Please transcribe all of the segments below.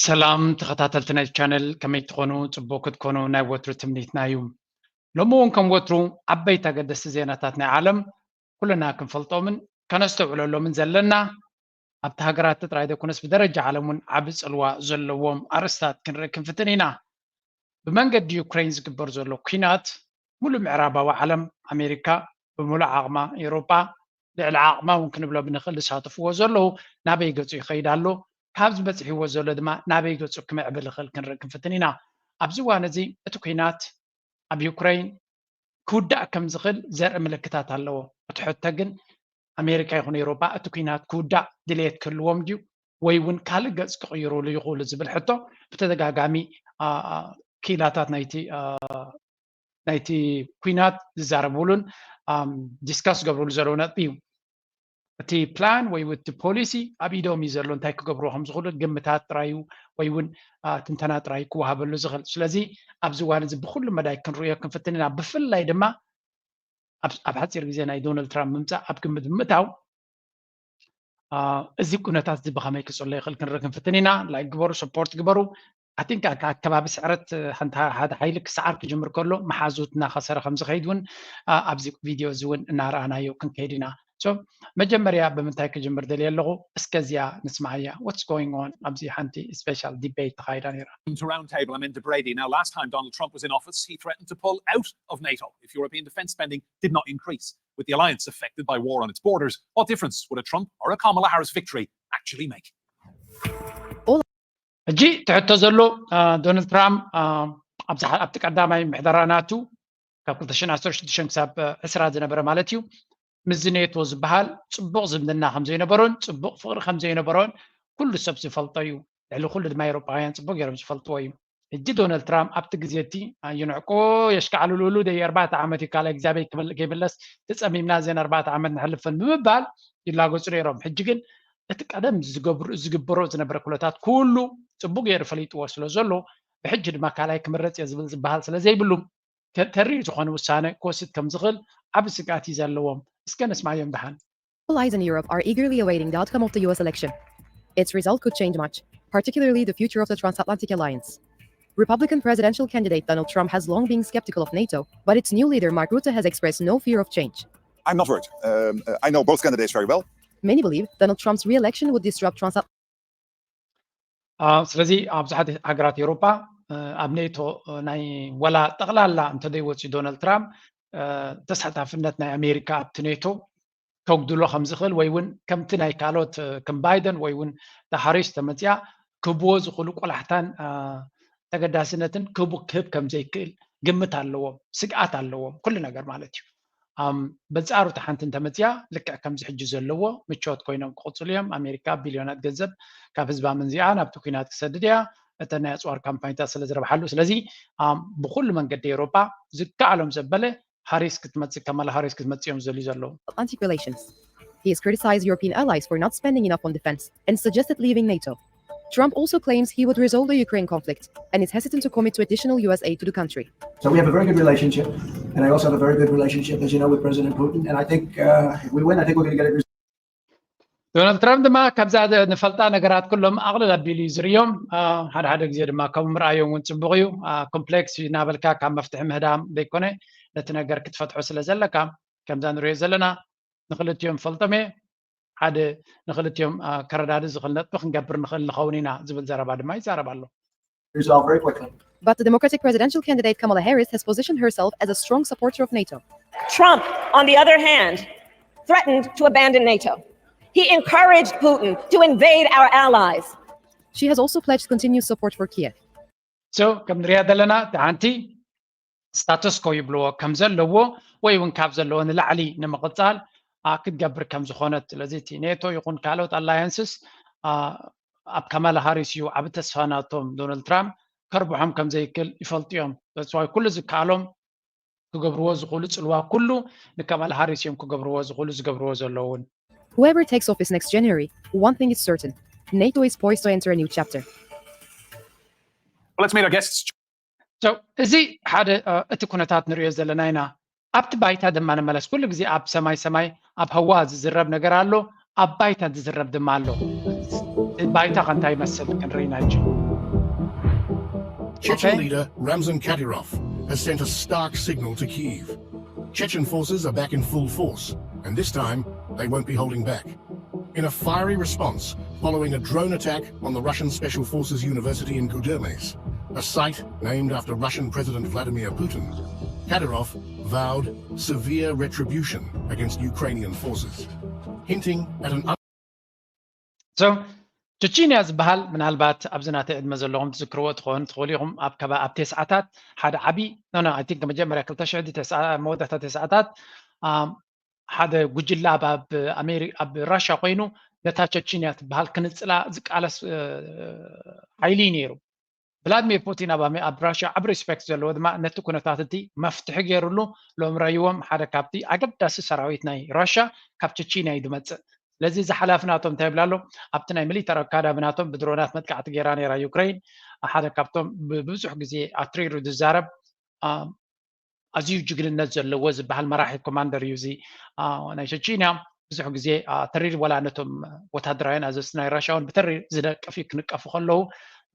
ሰላም ተኸታተልቲ ናይ ቻነል፣ ከመይ ትኾኑ? ጽቡቕ ክትኮኑ ናይ ወትሩ ትምኒትና እዩ። ሎሚ እውን ከም ወትሩ ዓበይቲ ኣገደስቲ ዜናታት ናይ ዓለም ኩልና ክንፈልጦምን ከነስተውዕለሎምን ዘለና፣ ኣብቲ ሃገራት ጥራይ ዘይኮነስ ብደረጃ ዓለም እውን ዓቢ ጽልዋ ዘለዎም ኣርእስታት ክንርኢ ክንፍትን ኢና። ብመንገዲ ዩክሬን ዝግበር ዘሎ ኲናት፣ ሙሉእ ምዕራባዊ ዓለም፣ ኣሜሪካ፣ ብምሉእ ዓቕማ፣ ኤውሮጳ፣ ልዕሊ ዓቕማ እውን ክንብሎ ብንኽእል ዝሳተፍዎ ዘለዉ፣ ናበይ ገጹ ይኸይድ ኣሎ፣ ካብዚ በጺሕዎ ዘሎ ድማ ናበይ ገጹ ክምዕብል ይኽእል ክንርኢ ክንፍትን ኢና። ኣብዚ እዋን እዚ እቲ ኲናት ኣብ ዩክሬን ክውዳእ ከም ዝኽእል ዘርኢ ምልክታት ኣለዎ። እቲ ሕቶ ግን ኣሜሪካ ይኹን ኤውሮጳ እቲ ኲናት ክውዳእ ድልየት ክህልዎም ድዩ ወይ እውን ካልእ ገጽ ክቕይሩሉ ይኽእሉ ዝብል ሕቶ ብተደጋጋሚ፣ አ፣ አ፣ ክኢላታት ናይቲ፣ አ፣ ናይቲ ኲናት ዝዛረብሉን፣ ኣም፣ ዲስካስ ዝገብርሉ ዘለዉ ነጥቢ እዩ። እቲ ፕላን ወይ እቲ ፖሊሲ ኣብ ኢዶም እዩ ዘሎ፣ እንታይ ክገብርዎ ከም ዝኽእሉ ግምታት ጥራይ እዩ ወይ እውን፣ አ፣ ትንተና ጥራይ ክወሃበሉ ዝኽእል። ስለዚ ኣብዚ እዋን እዚ ብኹሉ መዳይ ክንርእዮ ክንፍትን ኢና። ብፍላይ ድማ ኣብ፣ ኣብ ሓጺር ግዜ ናይ ዶናልድ ትራምፕ ምምጻእ ኣብ ግምት ብምእታው፣ አ፣ እዚ ኩነታት እዚ ብኸመይ ክጽሎ ይኽእል ክንርኢ ክንፍትን ኢና። ላይክ ግበሩ፣ ሰፖርት ግበሩ። ኣይ ቲንክ ኣብ ከባቢ ስዕረት፣ እ፣ ሓንቲ፣ ሓደ ሓይሊ ክስዓር ክጅምር ከሎ መሓዙት እናኸሰረ ከም ዝኸይድ እውን፣ አ፣ ኣብዚ ቪድዮ እዚ እውን እናረኣናዮ ክንከይድ ኢና። ሶ መጀመርያ ብምንታይ ክጅምር ደልየ ኣለኹ? እስከ እዚኣ ንስማዓያ። What's going on ኣብዚ ሓንቲ ስፔሻል ዲቤት ተኻይዳ ነይራ። To Roundtable, I'm Enda Brady. Now, last time Donald Trump was in office, he threatened to pull out of NATO if European defence spending did not increase. With the alliance affected by war on its borders, what difference would a Trump or a Kamala Harris victory actually make? ሕጂ ትሕቶ ዘሎ፣ አ፣ ዶናልድ ትራምፕ፣ አ፣ ኣብቲ ቀዳማይ ምሕደራ ናቱ ካብ ክልተ ሽሕን ዓሰርተ ሽዱሽተን ክሳብ፣ አ፣ ዕስራ ዝነበረ ማለት እዩ፣ ምስዚ ኔቶ ዝበሃል ጽቡቕ ዝምድና ከም ዘይነበሮን ጽቡቕ ፍቕሪ ከም ዘይነበሮን ኩሉ ሰብ ዝፈልጦ እዩ። ልዕሊ ኩሉ ድማ ኤውሮጳውያን ጽቡቕ ገይሮም ዝፈልጥዎ እዩ። ሕጂ ዶናልድ ትራምፕ ኣብቲ ግዜ እቲ፣ አ፣ ይንዕቆ የሽካዕልሉሉ ደይ ኣርባዕተ ዓመት እዩ፣ ካልኣይ እግዚኣብሔር ክብል-፣ ከይምለስ ተጸሚምና እዘን ኣርባዕተ ዓመት ንሕልፈን ብምባል ይላገጹ ነይሮም። ሕጂ ግን እቲ ቀደም ዝገብሩ-፣ ዝግበሮ ዝነበረ ኩነታት ኩሉ ጽቡቕ ገይሩ ፈሊጥዎ ስለ ዘሎ፣ ብሕጂ ድማ ካልኣይ ክምረጽ እየ ዝብል ዝበሃል ስለ ዘይብሉ፣ ተ-፣ ተሪር ዝኾነ ውሳነ ክወስድ ከም ዝኽእል ዓቢ ስግኣት እዩ ዘለዎም። እስከ ነስማዮም ደሓን። Allies in Europe are eagerly awaiting the outcome of the U S election. Its result could change much, particularly the future of the transatlantic alliance. Republican presidential candidate Donald Trump has long been skeptical of NATO, but its new leader Mark Rutte has expressed no fear of change. I'm not worried. Um, uh, I know both candidates very well. Many believe Donald Trump's re-election would disrupt transatlantic አ፣ ስለዚ ኣብ ብዙሓት ሃገራት ኤውሮጳ፣ እ፣ ኣብ ኔቶ፣ እ፣ ናይ ወላ ጠቕላላ እንተደይወፅዩ ዶናልድ ትራምፕ፣ እ፣ ተሳታፍነት ናይ ኣሜሪካ ኣብቲ ኔቶ ከጉድሎ ከም ዝኽእል ወይ እውን ከምቲ ናይ ካልኦት፣ እ፣ ከም ባይደን ወይ እውን ሃሪስ ተመፅያ ክህብዎ ዝኽእሉ ቆላሕታን፣ እ፣ ተገዳስነትን ክህቡ-፣ ክህብ ከም ዘይክእል ግምት ኣለዎም፣ ስግኣት ኣለዎም፣ ኩሉ ነገር ማለት እዩ። ኣም፣ በንጻሩ እታ ሓንቲ እንተመጽያ ልክዕ ከምዚ ሕጂ ዘለዎ ምቾት ኮይኖም ክቕጽሉ እዮም። ኣሜሪካ ቢልዮናት ገንዘብ ካብ ህዝባ መንዚዓ ናብቲ ኲናት ክሰድድ እያ። እተን ናይ ኣጽዋር ካምፓኒታት ስለ ዝረብሓሉ። ስለዚ፣ ኣም፣ ብኹሉ መንገዲ ኤውሮጳ ዝከኣሎም ዘበለ ሃሪስ ክትመጽእ፣ ካማላ ሃሪስ ክትመጽእ እዮም ዝደልዩ ዘለዉ። Atlantic relations. He has criticized European allies for not spending enough on defense and suggested leaving NATO. Trump also claims he would resolve the Ukraine conflict and is hesitant to commit to additional U S aid to the country. So we have a very good relationship, and I also have a very good relationship, as you know, with President Putin. And I think uh, if we win, I think we're going to get it. ዶናልድ ትራምፕ ድማ ካብዛ ንፈልጣ ነገራት ኩሎም ኣቕልል ኣቢሉ እዩ ዝርእዮም። አ፣ ሓደ ሓደ ግዜ ድማ ከምኡ ምርኣዮም እውን ጽቡቕ እዩ። አ፣ ኮምፕሌክስ እዩ እናበልካ ካብ መፍትሒ ምህዳም ዘይኮነ፣ ነቲ ነገር ክትፈትሖ ስለ ዘለካ፣ ከምዛ ንርእዮ ዘለና ንኽልቲኦም ፈልጦም እየ፣ ሓደ ንኽልቲኦም፣ አ፣ ከረዳድእ ዝኽእል ነጥቢ ክንገብር ንኽእል ንኸውን ኢና ዝብል ዘረባ ድማ ይዛረብ ኣሎ። Resolve very quickly. But the Democratic presidential candidate Kamala Harris has positioned herself as a strong supporter of NATO. Trump, on the other hand, threatened to abandon NATO. He encouraged Putin to invade our allies. She has also pledged continued support for Kiev. So ከም ንሪኣ ዘለና እቲ ሓንቲ ስታተስኮ ይብልዎ ከም ዘለዎ ወይ እውን ካብ ዘለዎ ንላዕሊ ንምቕጻል፣ አ፣ ክትገብር ከም ዝኾነት። ስለዚ እቲ ኔቶ ይኹን ካልኦት ኣላያንስስ፣ አ፣ ኣብ ካማላ ሃሪስ እዩ ዓቢ ተስፋ ናቶም። ዶናልድ ትራምፕ ከርብሖም ከም ዘይክእል ይፈልጡ እዮም። ተስፋ ኩሉ ዝከኣሎም ክገብርዎ ዝኽእሉ ጽልዋ ኩሉ ንካማላ ሃሪስ እዮም ክገብርዎ ዝኽእሉ፣ ዝገብርዎ ዘለውን። Whoever takes office next January, one thing is certain. NATO is poised to enter a new chapter. Well, let's meet our guests. So፣ እዚ ሓደ፣ እ፣ እቲ ኩነታት ንሪኦ ዘለና ኢና። ኣብቲ ባይታ ድማ ንመለስ። ኩሉ ግዜ ኣብ ሰማይ ሰማይ፣ ኣብ ህዋ ዝዝረብ ነገር ኣሎ፣ ኣብ ባይታ ዝዝረብ ድማ ኣሎ። ባይታ ከ እንታይ ይመስል ክንርኢ ኢና ሕጂ። Chechen leader Ramzan Kadyrov has sent a stark signal to Kyiv. Chechen forces are back in full force, and this time they won't be holding back. In a fiery response following a drone attack on the Russian Special Forces University in Gudermes, a site named after Russian President Vladimir Putin, Kadyrov vowed severe retribution against Ukrainian forces, hinting at an so ቸቺንያ ዝበሃል ምናልባት ኣብዚ ናተይ ዕድመ ዘለኹም ትዝክርዎ ትኸውን ትኽእሉ ኢኹም። ኣብ ከባ ኣብ ተስዓታት ሓደ ዓቢ ኖ ኖ ኣይ ቲንክ መጀመርያ ክልተ ሽሕ ድዩ ተስዓ መወዳእታ ተስዓታት ኣም፣ ሓደ ጉጅለ ኣብ ኣብ ኣሜሪ ኣብ ራሻ ኮይኑ ነታ ቸቺንያ ትበሃል ክንጽላ ዝቃለስ እ፣ ሓይሊ እዩ ነይሩ። ቭላድሚር ፑቲን ኣብ ኣሜ- ኣብ ራሽያ ዓብ ሪስፔክት ዘለዎ ድማ ነቲ ኩነታት እቲ መፍትሒ ገይሩሉ ሎም ረይዎም ሓደ ካብቲ ኣገዳሲ ሰራዊት ናይ ራሽያ ካብ ቸቺንያ እዩ ዝመፅእ። ስለዚ እዚ ሓላፊ ናቶም እንታይ ይብላ ኣሎ? ኣብቲ ናይ ሚሊተር ኣካዳሚ ናቶም ብድሮናት መጥቃዕቲ ገይራ ነይራ ዩክሬን። ሓደ ካብቶም ብብዙሕ ግዜ ኣትሪሩ ዝዛረብ ኣ፣ ኣዝዩ ጅግንነት ዘለዎ ዝበሃል መራሒ ኮማንደር እዩ እዚ ኣ፣ ናይ ሸቺንያ። ብዙሕ ግዜ ኣ፣ ተሪር ወላ ነቶም ወታደራውያን ኣዘዝቲ ናይ ራሽያ እውን ብተሪር ዝነቅፍ እዩ ክንቀፉ ከለዉ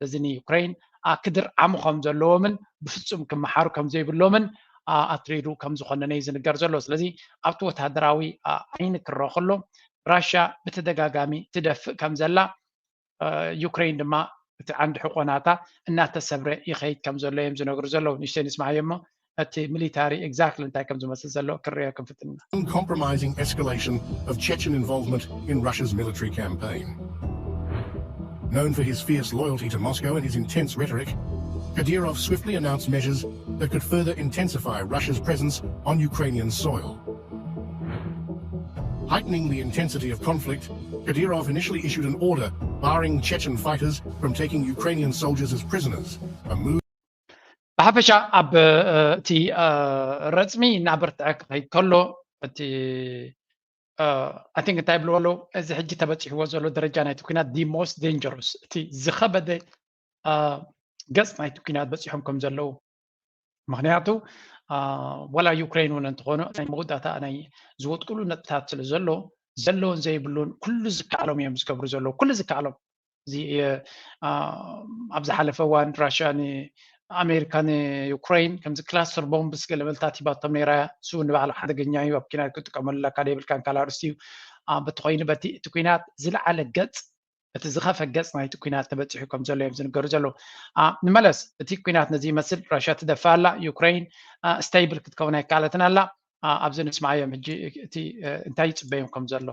በዚ ንዩክሬን ኣ፣ ክድርዓሙ ከም ዘለዎምን ብፍጹም ክመሓሩ ከም ዘይብሎምን ኣ፣ ኣትሪሩ ከም ዝኾነነ እዩ ዝንገር ዘሎ። ስለዚ ኣብቲ ወታደራዊ ኣ፣ ዓይኒ ክረአ ከሎ ራሽያ ብተደጋጋሚ ትደፍእ ከም ዘላ ዩክሬን ድማ እቲ ዓንዲ ሕቆናታ እናተሰብረ ይኸይድ ከም ዘሎ እዮም ዝነግሩ ዘለዉ። ንሽተይ ንስማዓዮ እሞ እቲ ሚሊታሪ ኤግዛክትሊ እንታይ ከም ዝመስል ዘሎ ክረዮ ክንፍትን ኢና። Uncompromising escalation of Chechen involvement in Russia's military campaign. Known for his fierce loyalty to Moscow and his intense rhetoric, Kadyrov swiftly announced measures that could further intensify Russia's presence on Ukrainian soil. Heightening the intensity of conflict, Kadyrov initially issued an order barring Chechen fighters from taking Ukrainian soldiers as prisoners, a move ብሓፈሻ ኣብ እ፣ እቲ እ፣ ረፅሚ እናበርትዐ ክኸይድ ከሎ እቲ ኣይ ቲንክ እንታይ ይብልዎ ኣለዉ፣ እዚ ሕጂ ተበፂሕዎ ዘሎ ደረጃ ናይቲ ኩናት the most dangerous እቲ ዝኸበደ እ፣ ገፅ ናይቲ ኩናት በፂሖም ከም ዘለዉ። ምክንያቱ እ፣ ወላ ዩክሬን እውን እንትኾኑ ናይ መወዳእታ ናይ ዝወድቅሉ ነጥብታት ስለ ዘሎ ዘለውን ዘይብሉን ኩሉ ዝከኣሎም እዮም ዝገብሩ ዘለዉ። ኩሉ ዝከኣሎም እዚ እ፣ እ፣ ኣብ ዝሓለፈ እዋን ራሽያ ንኣሜሪካ ንዩክሬን ከምዚ ክላስተር ቦምብስ ገለ መልታት ሂባቶም ነይራ እያ። እሱ ንባዕሉ ሓደገኛ እዩ፣ ኣብ ኪናት ክጥቀመሉ ኣለካ ዶ የብልካን ካልእ ኣርእስቲ እዩ። እ፣ በቲ ኮይኑ በቲ እቲ ኩናት ዝለዓለ ገፅ እቲ ዝኸፈ ገፅ ናይቲ ኩናት ተበፂሑ ከም ዘሎ እዮም ዝንገሩ ዘለዉ። እ፣ ንመለስ እቲ ኩናት ነዚ ይመስል። ራሽያ ትደፍእ ኣላ፣ ዩክሬን እ፣ ስቴብል ክትከውን ኣይከኣለትን ኣላ። እ፣ ኣብዚ ንስማዓዮም ሕጂ እቲ እ፣ እንታይ ይፅበዮም ከም ዘሎ።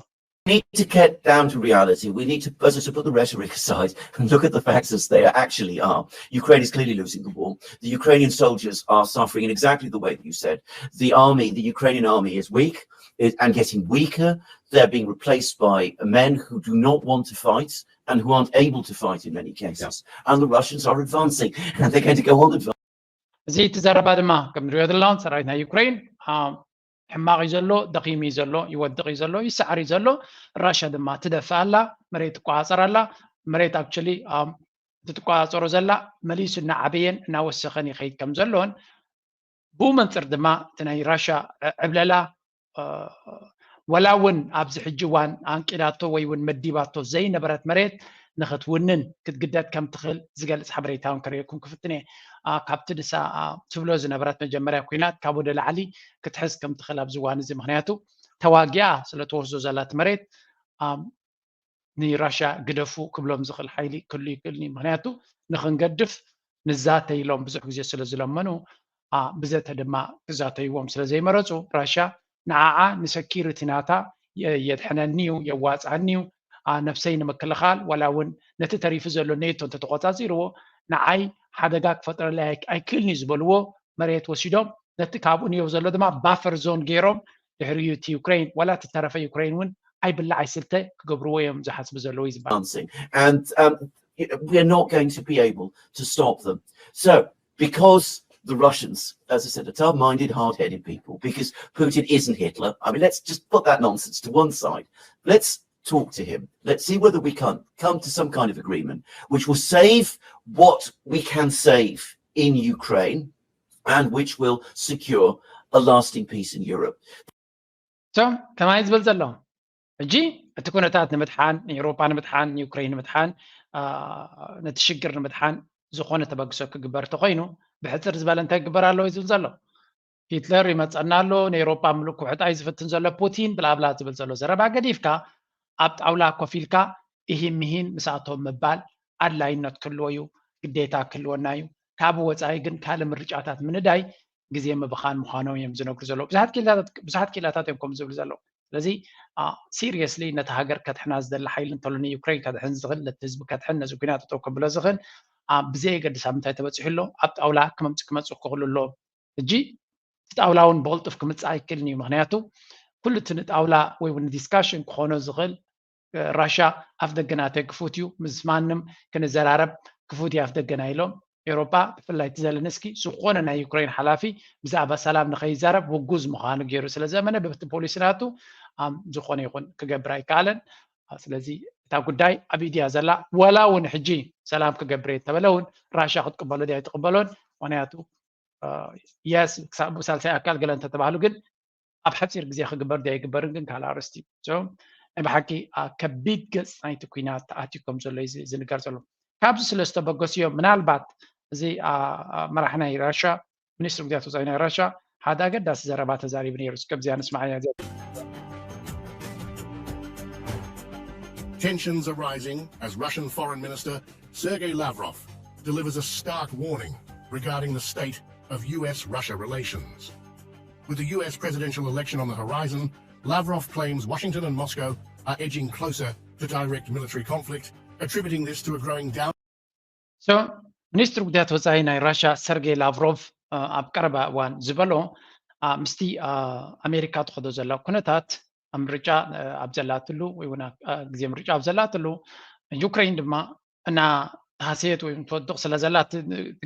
need to get down to reality. We need to, as I said, put the rhetoric aside and look at the facts as they actually are. Ukraine is clearly losing the war. The Ukrainian soldiers are suffering in exactly the way that you said. The army, the Ukrainian army is weak is, and getting weaker. They're being replaced by men who do not want to fight and who aren't able to fight in many cases. And the Russians are advancing and they're going to go on advancing. እዚ እቲ ዘረባ ድማ ከም ንሪኦ ዘለና ሰራዊት ናይ ዩክሬን እ፣ ሕማቕ እዩ ዘሎ፣ ደኺሙ እዩ ዘሎ፣ ይወድቕ እዩ ዘሎ፣ ይሰዓር እዩ ዘሎ። ራሽያ ድማ ትደፍእ ኣላ፣ መሬት ትቆፃፀር ኣላ። መሬት ኣክቹሊ እቲ ትቆፃፀሮ ዘላ መሊሱ እናዓበየን እናወሰኸን ይኸይድ ከም ዘሎን ብኡ መንፅር ድማ እቲ ናይ ራሽያ ዕ- ዕብለላ እ፣ ወላ እውን ኣብዚ ሕጂ እዋን ኣንቂዳቶ ወይ እውን መዲባቶ ዘይነበረት መሬት ንክትውንን ክትግደድ ከም ትኽእል ዝገልፅ ሓበሬታ እውን ከርእየኩም ክፍትን እየ። እ፣ ካብቲ ንሳ እ፣ ትብሎ ዝነበረት መጀመርያ ኩናት ካብ ወደ ላዕሊ ክትሕዝ ከም ትኽእል ኣብዚ እዋን እዚ ምክንያቱ ተዋጊኣ ስለ ትወስዶ ዘላ እቲ መሬት እ፣ ንራሽያ ግደፉ ክብሎም ዝኽእል ሓይሊ ክህሉ ይክእልኒ። ምክንያቱ ንክንገድፍ ንዛተ ኢሎም ብዙሕ ግዜ ስለ ዝለመኑ ኣ፣ ብዘተ ድማ ክዛተይዎም ስለ ዘይመረፁ ራሽያ ንዓዓ ንሰኪሪቲ ናታ የ- የድሕነኒ እዩ የዋፅኣኒ እዩ ኣ፣ ነብሰይ ንምክልኻል ዋላ እውን ነቲ ተሪፉ ዘሎ ኔቶ እንተተቆፃፂርዎ ንዓይ ሓደጋ ክፈጥረለይ ኣይ- ኣይክእልን እዩ ዝበልዎ መሬት ወሲዶም ነቲ ካብኡ ንየው ዘሎ ድማ ባፈር ዞን ገይሮም ድሕሪኡ እቲ ዩክሬን ዋላ እቲ ተረፈ ዩክሬን እውን ኣይብላዕ ኣይስተ ክገብርዎ እዮም ዝሓስቡ ዘለዉ እዩ ዝበሃል advancing. And um, you know, we're not going to be able to stop them. So, because the Russians, as I said, are tough minded, hard headed people, because Putin isn't Hitler, I mean, let's just put that nonsense to one side. Let's talk to him. Let's see whether we can come to some kind of agreement which will save what we can save in Ukraine and which will secure a lasting peace in Europe. So ከማይ ዝብል ዘሎ ሕጂ እቲ ኩነታት ንምድሓን ንኤውሮጳ ንምድሓን ንዩክሬን ንምድሓን ኣ፣ ነቲ ሽግር ንምድሓን ዝኾነ ተበግሶ ክግበር ተኮይኑ ብሕፅር ዝበለ እንታይ ክግበር ኣለዎ እዩ ዝብል ዘሎ። ሂትለር ይመፀና ኣሎ፣ ንኤሮጳ ምሉእ ክውሕጣ እዩ ዝፍትን ዘሎ ፑቲን ብላብላ ዝብል ዘሎ ዘረባ ገዲፍካ ኣብ ጣውላ ኮፍ ኢልካ ኢሂን ምሂን ምስኣቶም ምባል ኣድላይነት ክህልዎ እዩ፣ ግዴታ ክህልወና እዩ። ካብኡ ወፃኢ ግን ካልእ ምርጫታት ምንዳይ ግዜ ምብኻን ምዃኖም እዮም ዝነግሩ ዘለዉ። ብዙሓት ክኢላታት ብዙሓት ክኢላታት እዮም ከምኡ ዝብሉ ዘለዉ። ስለዚ ሲሪየስሊ ነቲ ሃገር ከድሕና ዝደሊ ሓይሊ እንተሎ ንዩክሬን ከድሕን ዝኽእል፣ ነቲ ህዝቢ ከድሕን፣ ነዚ ኩናት ጠጠው ከብሎ ዝኽእል ብዘየገድስ ኣብ ምንታይ ተበፂሑ ኣሎ ኣብ ጣውላ ክመምፅ ክመፁ ክኽእሉ ኣለዎም። ሕጂ እቲ ጣውላ እውን ብቕልጡፍ ክምፅእ ኣይክእልን እዩ። ምክንያቱ ኩሉ እቲ ንጣውላ ወይ እውን ዲስካሽን ክኾኖ ዝኽእል ራሻ ኣፍ ደገና ተይ ክፉት እዩ፣ ምስ ማንም ክንዘራረብ ክፉት እዩ ኣፍ ደገና ኢሎም። ኤውሮጳ ብፍላይ እቲ ዘለንስኪ ዝኾነ ናይ ዩክሬን ሓላፊ ብዛዕባ ሰላም ንኸይዛረብ ውጉዝ ምዃኑ ገይሩ ስለ ዘመነ በቲ ፖሊሲ ናቱ ኣም፣ ዝኾነ ይኹን ክገብር ኣይከኣለን። ስለዚ እታ ጉዳይ ኣብ ኢድያ ዘላ፣ ወላ እውን ሕጂ ሰላም ክገብር እየ እንተበለ እውን ራሻ ክትቅበሎ ድያ ኣይትቅበሎን። ምክንያቱ የስ ክሳብ ሳልሳይ ኣካል ገለ እንተተባህሉ ግን ኣብ ሓፂር ግዜ ክግበር ድያ ኣይግበርን ግን ካልእ ኣርእስቲ እዩ። ናይ ብሓቂ ከቢድ ገፅ ናይቲ ኩናት ተኣትዩ ከም ዘሎ እዩ ዝንገር ዘሎ። ካብዚ ስለ ዝተበገሱ እዮም ምናልባት እዚ መራሕ ናይ ራሻ ሚኒስትሪ ጉዳያት ወፃኢ ናይ ራሻ ሓደ ኣገዳሲ ዘረባ ተዛሪቡ ነይሩ። እስከ ብዚኣ ንስማዓያ። Tensions are rising as Russian Foreign Minister Sergei Lavrov delivers a stark warning regarding the state of U S Russia relations. With the U S presidential election on the horizon, Lavrov claims Washington and Moscow are edging closer to direct military conflict, attributing this to a growing doubt. So, ሚኒስትሪ ጉዳያት ወፃኢ ናይ ራሻ ሰርጌይ ላቭሮቭ ኣብ ቀረባ እዋን ዝበሎ ምስቲ ኣሜሪካ ትኸዶ ዘላ ኩነታት ኣብ ምርጫ ኣብ ዘላትሉ ወይ እውን ግዜ ምርጫ ኣብ ዘላትሉ ዩክሬን ድማ እና ተሃሰየት ወይ ትወድቕ ስለ ዘላ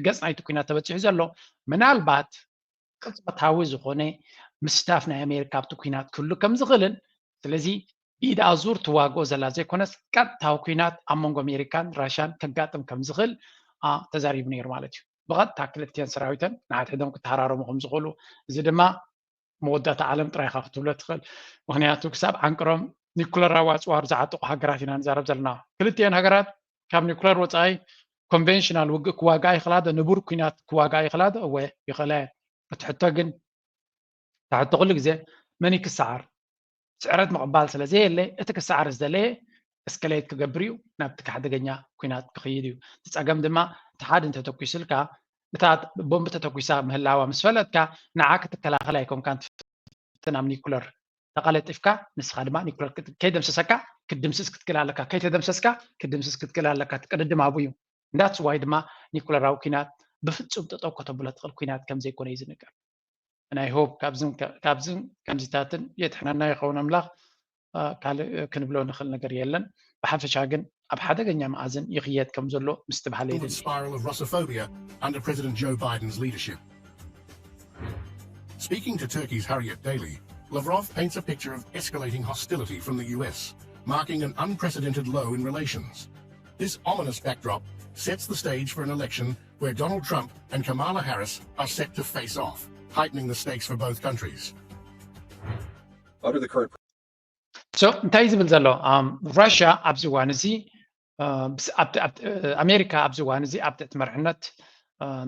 ገፅ ናይቲ ኩናት ተበፂሑ ዘሎ ምናልባት ቅፅበታዊ ዝኾነ ምስታፍ ናይ ኣሜሪካ ኣብቲ ኩናት ክህሉ ከም ዝኽእልን ስለዚ ብኢድ ኣዙር ትዋግኦ ዘላ ዘይኮነስ ቀጥታዊ ኩናት ኣብ መንጎ ኣሜሪካን ራሽያን ከጋጥም ከም ዝኽእል ተዛሪቡ ነይሩ ማለት እዩ። ብቐጥታ ክልቲአን ሰራዊተን ንሓድሕዶም ክተሃራረሙ ከም ዝኽእሉ እዚ ድማ መወዳእታ ዓለም ጥራይኻ ክትብሎ ትኽእል። ምክንያቱ ክሳብ ዓንቅሮም ኒኩለራዊ ኣፅዋር ዝዓጠቑ ሃገራት ኢና ንዛረብ ዘለና። ክልቲአን ሃገራት ካብ ኒኩለር ወፃኢ ኮንቬንሽናል ውግእ ክዋግኣ ይኽእላ ዶ? ንቡር ኩናት ክዋግኣ ይኽእላ ዶ? እወ ይኽእላ እየን። እቲ ሕቶ ግን እቲ ሕቶ ኩሉ ግዜ መን እዩ ክሰዓር? ስዕረት ምቕባል ስለ ዘየለ እቲ ክሰዓር ዝደለየ እስከሌት ክገብር እዩ፣ ናብቲ ሓደገኛ ኩናት ክኽይድ እዩ። እቲ ፀገም ድማ እቲ ሓደ እንተተኩስልካ እታ ቦምቢ ተተኩሳ ምህላዋ ምስ ፈለጥካ ንዓ ክትከላኸል ኣይኮንካን ትፍትን ኣብ ኒኩለር ተቐለጢፍካ ንስኻ ድማ ኒኩለር ከይደምሰሰካ ክትድምስስ ክትክእል ኣለካ፣ ከይተደምሰስካ ክትድምስስ ክትክእል ኣለካ። እቲ ቅድድም ኣብኡ እዩ። እንዳትስ ዋይ ድማ ኒኩለራዊ ኩናት ብፍፁም ጠጠው ከተብሎ ትኽእል ኩናት ከም ዘይኮነ እዩ ዝንገር። ናይ ሆፕ ካብዝን ከምዚታትን የድሕነና ይኸውን ኣምላኽ። ካልእ ክንብሎ ንኽእል ነገር የለን። ብሓፈሻ ግን ኣብ ሓደገኛ መኣዝን ይኽየድ ከም ዘሎ ምስትብሃለ ይደሊ። Spiral of Russophobia under President Joe Biden's leadership. Speaking to Turkey's Harriet Daly, Lavrov paints a picture of escalating hostility from the U S, marking an unprecedented low in relations. This ominous backdrop sets the stage for an election where Donald Trump and Kamala Harris are set to face off, heightening the stakes for both countries. Under the current So እንታይ ዝብል ዘሎ ራሽያ ኣብዚ እዋን እዚ ኣሜሪካ ኣብዚ እዋን እዚ ኣብ ትሕቲ መርሕነት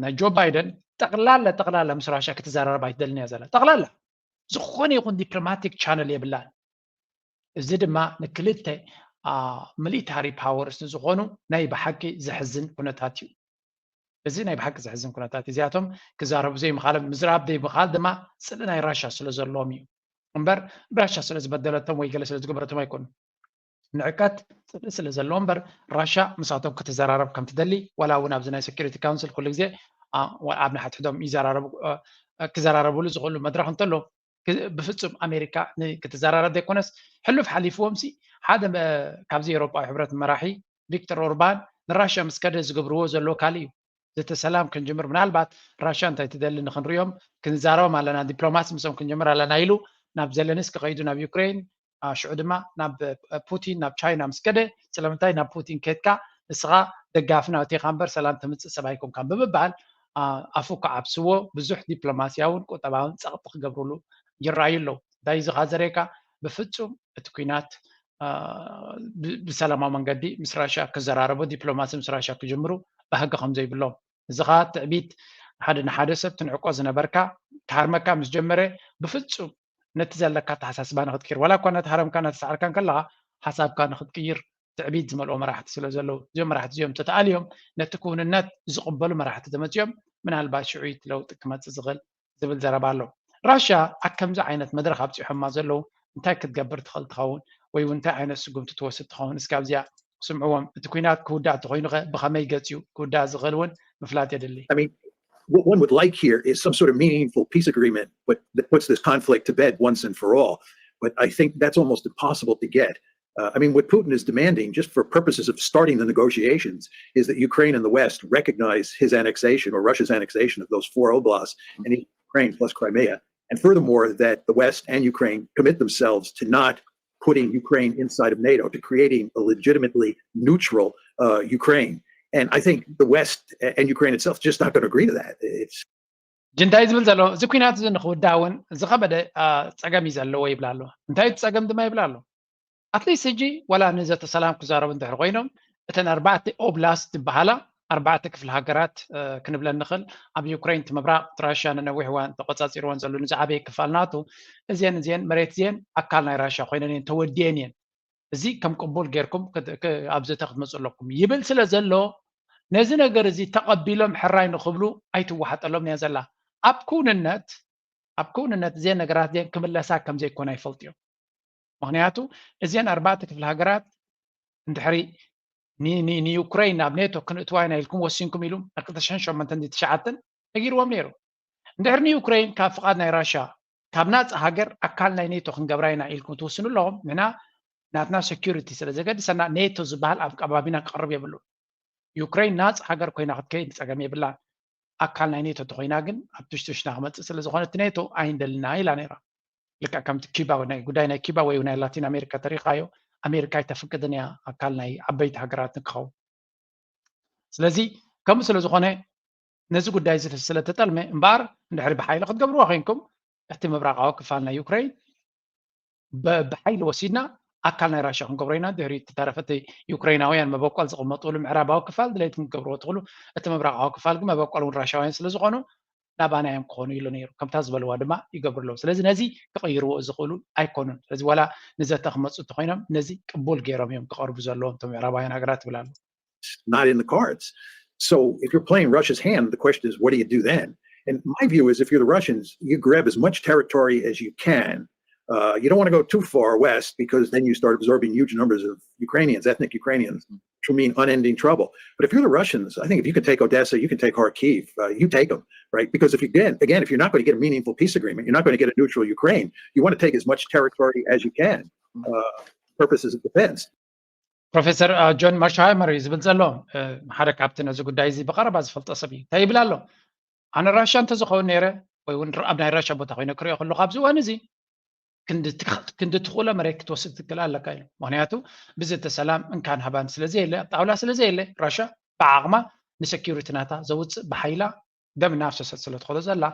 ናይ ጆ ባይደን ጠቕላላ ጠቕላላ ምስ ራሽያ ክትዘራረብ ኣይትደልን እያ ዘላ። ጠቕላላ ዝኾነ ይኹን ዲፕሎማቲክ ቻነል የብላን። እዚ ድማ ንክልተ ሚሊታሪ ፓወርስ ንዝኾኑ ናይ ብሓቂ ዘሕዝን ኩነታት እዩ። እዚ ናይ ብሓቂ ዘሕዝን ኩነታት እዚኣቶም ክዛረቡ ዘይምኻሎም ምዝራብ ዘይምኻል ድማ ፅልኢ ናይ ራሻ ስለ ዘለዎም እዩ እምበር ራሻ ስለ ዝበደለቶም ወይ ገለ ስለ ዝገበረቶም ኣይኮኑን። ንዕቀት ፅልኢ ስለ ዘለዎ እምበር ራሻ ምሳቶም ክትዘራረብ ከም ትደሊ ዋላ እውን ኣብዚ ናይ ሴኩሪቲ ካውንስል ኩሉ ግዜ ኣብ ንሓድሕዶም ይዘራረቡ ክዘራረብሉ ዝኽእሉ መድረኽ እንተሎ ብፍፁም ኣሜሪካ ክትዘራረብ ዘይኮነስ ሕሉፍ ሓሊፍዎም ሲ ሓደ ካብዚ ኤውሮጳዊ ሕብረት መራሒ ቪክተር ኦርባን ንራሽያ ምስ ከደ ዝገብርዎ ዘሎ ካልእ እዩ። ዘተ ሰላም ክንጅምር ምናልባት ራሽያ እንታይ ትደሊ ንክንሪኦም ክንዛረቦም ኣለና፣ ዲፕሎማሲ ምስኦም ክንጅምር ኣለና ኢሉ ናብ ዘለንስኪ ከይዱ ናብ ዩክሬን፣ ሽዑ ድማ ናብ ፑቲን ናብ ቻይና ምስ ከደ ስለምንታይ ናብ ፑቲን ከድካ ንስኻ ደጋፊ ናተይካ እምበር ሰላም ተምፅእ ሰብ ኣይኮንካን ብምባል ኣፉ ክዓብስዎ ብዙሕ ዲፕሎማስያውን ቁጠባውን ፀቕጢ ክገብርሉ ይረኣዩ ኣለዉ። እንታይ እዚ ካዘረካ ብፍፁም እቲ ኩናት ብሰላማዊ መንገዲ ምስ ራሽያ ክዘራረቡ ዲፕሎማሲ ምስ ራሽያ ክጅምሩ ባህጊ ከም ዘይብሎም። እዚ ኸዓ ትዕቢት፣ ሓደ ንሓደ ሰብ ትንዕቆ ዝነበርካ ክሃርመካ ምስ ጀመረ፣ ብፍጹም ነቲ ዘለካ ኣተሓሳስባ ንኽትቅይር፣ ዋላ እኳ እናተሃረምካ እናተሳዕርካን ከለኻ፣ ሓሳብካ ንኽትቅይር ትዕቢት ዝመልኦ መራሕቲ ስለ ዘለዉ፣ እዚኦም መራሕቲ እዚኦም እንተተኣልዮም፣ ነቲ ክውንነት ዝቕበሉ መራሕቲ ተመጺኦም፣ ምናልባት ሽዑ እቲ ለውጢ ክመጽእ ዝኽእል ዝብል ዘረባ ኣሎ። ራሻ ኣብ ከምዚ ዓይነት መድረኽ ኣብፂሖማ ዘለዉ እንታይ ክትገብር ትኽእል ትኸውን ወይ እውን እንታይ ዓይነት ስጉምቲ ትወስድ ትኸውን? እስኪ ኣብዚኣ ስምዕዎም። እቲ ኩናት ክውዳእ እንተኾይኑ ኸ ብኸመይ ገፅ እዩ ክውዳእ ዝኽእል እውን ምፍላጥ የድሊ። I mean, what one would like here is some sort of meaningful peace agreement, but that puts this conflict to bed once and for all. But I think that's almost impossible to get. Uh, I mean, what Putin is demanding, just for purposes of starting the negotiations, is that Ukraine and the West recognize his annexation or Russia's annexation of those four oblasts and Ukraine plus Crimea. And furthermore, that the West and Ukraine commit themselves to not putting Ukraine inside of NATO, to creating a legitimately neutral uh, Ukraine. And I think the West and Ukraine itself is just not going to agree to that. It's ጅንታይ ዝብል ዘሎ እዚ ኩናት እዚ ንክውዳእ እውን ዝኸበደ አ፣ ፀገም እዩ ዘለዎ ይብላ ኣሎ። እንታይ እቲ ፀገም ድማ ይብላ ኣሎ። ኣትሊስት ሕጂ ዋላ ንዘተ ሰላም ክዛረቡ እንድሕር ኮይኖም እተን ኣርባዕተ ኦብላስት ዝበሃላ ኣርባዕተ ክፍለ ሃገራት እ፣ ክንብለን ንኽእል ኣብ ዩክሬን እቲ ምብራቕ እቲ ራሽያ ንነዊሕ እዋን ተቆፃፂርወን ዘሎ ንዝዓበየ ክፋል ናቱ እዚአን እዚአን መሬት እዚአን ኣካል ናይ ራሽያ ኮይነን እየን ተወዲአን እየን። እዚ ከም ቅቡል ጌርኩም ክት- ክ- ኣብ ዘተ ክትመፁ ኣለኩም ይብል ስለ ዘሎ ነዚ ነገር እዚ ተቐቢሎም ሕራይ ንክብሉ ኣይትወሓጠሎም እያ ዘላ። ኣብ ክውንነት ኣብ ክውንነት እዚአን ነገራት እዚአን ክምለሳ ከም ዘይኮና ይፈልጡ እዮም። ምክንያቱ እዚአን ኣርባዕተ ክፍለ ሃገራት እንድሕሪ ኒ- ኒ- ንዩክሬን ናብ ኔቶ ክንእትዋ ኢና ኢልኩም ወሲንኩም ኢሉ ኣብ ክልተ ሽሕን ሸሞንተን ትሽዓተን ነጊርዎም ነይሩ። እንድሕሪ ንዩክሬን ካብ ፍቓድ ናይ ራሽያ ካብ ናፃ ሃገር ኣካል ናይ ኔቶ ክንገብራ ኢና ኢልኩም ትውስኑ ኣለኹም ንሕና ናትና ሴኩሪቲ ስለ ዘገድሰና ኔቶ ዝበሃል ኣብ ከባቢና ክቐርብ የብሉ። ዩክሬን ናፃ ሃገር ኮይና ክትከይድ ፀገም የብላን። ኣካል ናይ ኔቶ ተኮይና ግን ኣብ ትሽትሽና ክመፅእ ስለ ዝኾነ እቲ ኔቶ ኣይንደልና ኢላ ነይራ። ልክዕ ከምቲ ኪባ ናይ ጉዳይ ናይ ኪባ ወይ ናይ ላቲን ኣሜሪካ ተሪኻዮ ኣሜሪካ ኣይተፍቅድን እያ ኣካል ናይ ዓበይቲ ሃገራት ንክኸውን። ስለዚ ከምኡ ስለ ዝኾነ ነዚ ጉዳይ እዚ ስለ ተጠልመ እምበኣር እንድሕሪ ብሓይሊ ክትገብርዎ ኮይንኩም እቲ ምብራቃዊ ክፋል ናይ ዩክሬን ብ- ብሓይሊ ወሲድና ኣካል ናይ ራሽያ ክንገብሮ ኢና ድሕሪ እተረፈ እቲ ዩክሬናውያን መበቆል ዝቕመጥሉ ምዕራባዊ ክፋል ድሌትኩም ክትገብርዎ ትኽእሉ እቲ ምብራቃዊ ክፋል ግን መበቆል እውን ራሽያውያን ስለ ዝኾኑ ናባና እዮም ክኾኑ ኢሉ ነይሩ ከምታ ዝበልዋ ድማ ይገብሩ ኣለዉ ስለዚ ነዚ ክቕይርዎ ዝኽእሉ ኣይኮኑን ስለዚ ዋላ ንዘተ ክመፁ እንተኮይኖም ነዚ ቅቡል ገይሮም እዮም ክቐርቡ ዘለዎም እቶም ምዕራባውያን ሃገራት ይብል ኣሎ not in the cards. So if you're playing Russia's hand, the question is, what do you do then? And my view is, if you're the Russians, you grab as much territory as you can. Uh, you don't want to go too far west because then you start absorbing huge numbers of Ukrainians, ethnic Ukrainians, which will mean unending trouble. But if you're the Russians, I think if you can take Odessa, you can take Kharkiv, uh, you take them, right? Because if you again, again, if you're not going to get a meaningful peace agreement, you're not going to get a neutral Ukraine. You want to take as much territory as you can, uh, purposes of defense. ፕሮፌሰር ጆን መርሽሃይመር እዩ ዝብል ዘሎ ሓደ ካብቲ ነዚ ጉዳይ እዚ ብቐረባ ዝፈልጦ ሰብ እዩ እንታይ ይብል ኣሎ ኣነ ራሻ እንተዝኸውን ነይረ ወይ እውን ኣብ ናይ ራሻ ቦታ ኮይነ ክሪኦ ከለኩ ኣብዚ እዋን እዚ ክንዲ ትኽእሎ መሬት ክትወስድ ትክእል ኣለካ ኢሉ ምክንያቱ ብዘተ ሰላም እንካን ሃባን ስለዘየለ ኣብ ጣውላ ስለዘየለ ራሻ ብዓቕማ ንሰኪሪቲ ናታ ዘውፅእ ብሓይላ ደም እናፍሰሰት ስለ ትኸዶ ዘላ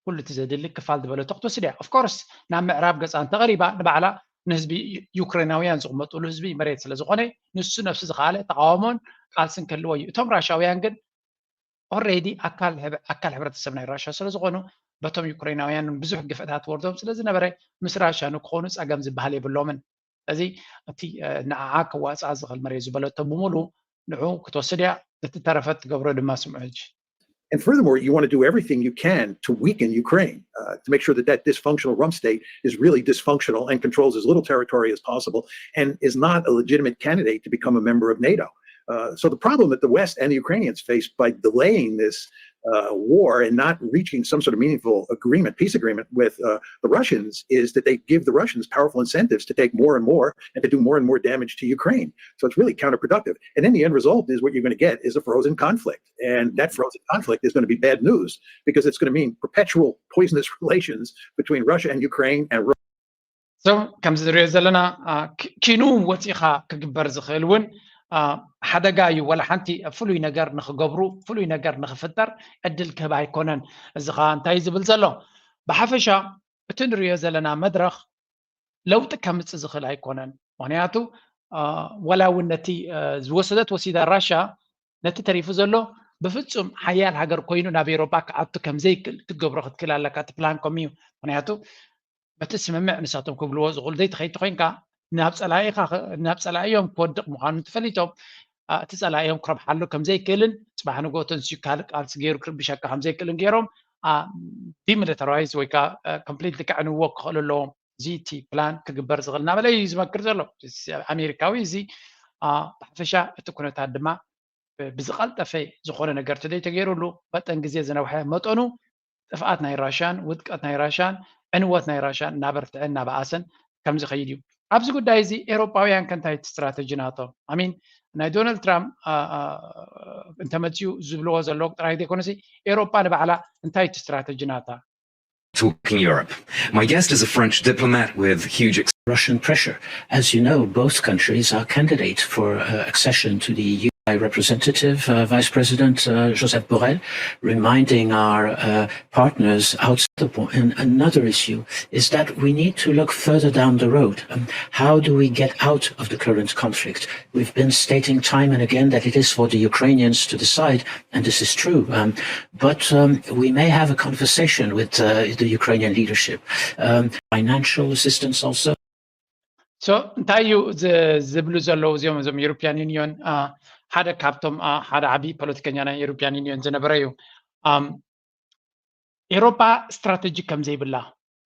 ኩሉ እቲ ዘድሊ ክፋል ዝበለቶ ክትወስድ እያ ኦፍኮርስ ናብ ምዕራብ ገፃ እንተቐሪባ ንባዕላ ንህዝቢ ዩክሬናውያን ዝቕመጥሉ ህዝቢ መሬት ስለ ዝኾነ ንሱ ነብሲ ዝኸኣለ ተቃውሞን ቃልስን ክህልዎ እዩ እቶም ራሻውያን ግን ኦሬዲ ኣካል ኣካል ሕብረተሰብ ናይ ራሻ ስለ ዝኾኑ በቶም ዩክሬናውያን ብዙሕ ግፍዕታት ወርዶም ስለ ዝነበረ ምስ ራሻ ንክኾኑ ፀገም ዝበሃል የብሎምን እዚ እቲ ንዓዓ ክዋፃ ዝኽእል መሬት ዝበለቶ ብምሉ ንዑ ክትወስድ እያ ነቲ ተረፈ ትገብሮ ድማ ስምዑ ሕጂ And furthermore, you want to do everything you can to weaken Ukraine, uh, to make sure that that dysfunctional rump state is really dysfunctional and controls as little territory as possible and is not a legitimate candidate to become a member of NATO. Uh, so the problem that the West and the Ukrainians face by delaying this uh, war and not reaching some sort of meaningful agreement, peace agreement with uh, the Russians, is that they give the Russians powerful incentives to take more and more and to do more and more damage to Ukraine. So it's really counterproductive. And then the end result is what you're going to get is a frozen conflict. And that frozen conflict is going to be bad news because it's going to mean perpetual poisonous relations between Russia and Ukraine and So ከምዚ ዝሪኦ ዘለና ኪኑ ወፂኻ ክግበር ዝኽእል እውን ሓደጋ እዩ ወላ ሓንቲ ፍሉይ ነገር ንክገብሩ ፍሉይ ነገር ንክፍጠር ዕድል ክህብ ኣይኮነን እዚ ከዓ እንታይ ዝብል ዘሎ ብሓፈሻ እቲ ንሪኦ ዘለና መድረኽ ለውጢ ከምፅእ ዝኽእል ኣይኮነን ምክንያቱ ወላ እውን ነቲ ዝወሰደት ወሲዳ ራሻ ነቲ ተሪፉ ዘሎ ብፍጹም ሓያል ሃገር ኮይኑ ናብ ኤውሮጳ ክኣቱ ከም ዘይክእል ክትገብሮ ክትክእል ኣለካ። እቲ ፕላን ከምኡ እዩ። ምኽንያቱ በቲ ስምምዕ ንሳቶም ክብልዎ ዝኽእሉ ዘይትኸይድ ተኾይንካ ናብ ጸላኢኻ ናብ ጸላኢዮም ክወድቕ ምዃኑ እንተፈሊጦም እቲ ጸላኢዮም ክረብሓሉ ከም ዘይክእልን ጽባሕ ንግሆ ተንስዩ ካልእ ቃልሲ ገይሩ ክርብሸካ ከም ዘይክእልን ገይሮም ዲሚሊታራይዝ ወይ ከዓ ኮምፕሊትሊ ከዕንዎ ክኽእሉ ኣለዎም። እዚ እቲ ፕላን ክግበር ዝኽእል እናበለ እዩ ዝመክር ዘሎ ኣሜሪካዊ። እዚ ብሓፈሻ እቲ ኩነታት ድማ ብዝቐልጠፈ ዝኾነ ነገር ተዘይተገይሩሉ መጠን ግዜ ዝነውሐ መጠኑ ጥፍኣት ናይ ራሻን ውድቀት ናይ ራሻን ዕንወት ናይ ራሻን እናበርትዐ እናበኣሰን ከም ዝኸይድ እዩ። ኣብዚ ጉዳይ እዚ ኤሮጳውያን ከ እንታይ እቲ ስትራተጂ ናቶም? ኣሚን ናይ ዶናልድ ትራምፕ እንተመፅኡ ዝብልዎ ዘለዉ ጥራይ ዘይኮነሲ ኤሮጳ ንባዕላ እንታይ እቲ ስትራተጂ ናታ? Talking Europe. My guest is a French diplomat with huge ex- Russian pressure. As you know, both countries are candidates for uh, accession to the U N. Representative uh, Vice President uh, Joseph Borrell, reminding our uh, partners outside the point. And another issue is that we need to look further down the road. Um, how do we get out of the current conflict? We've been stating time and again that it is for the Ukrainians to decide, and this is true. Um, but um, we may have a conversation with uh, the Ukrainian leadership. Um, financial assistance also. So እንታይ እዩ ዝብሉ ዘለዉ እዚኦም እዞም European Union ሓደ ካብቶም ሓደ ዓብዪ ፖለቲከኛ ናይ European Union ዝነበረ እዩ። ኤሮጳ ስትራተጂ ከም ዘይብላ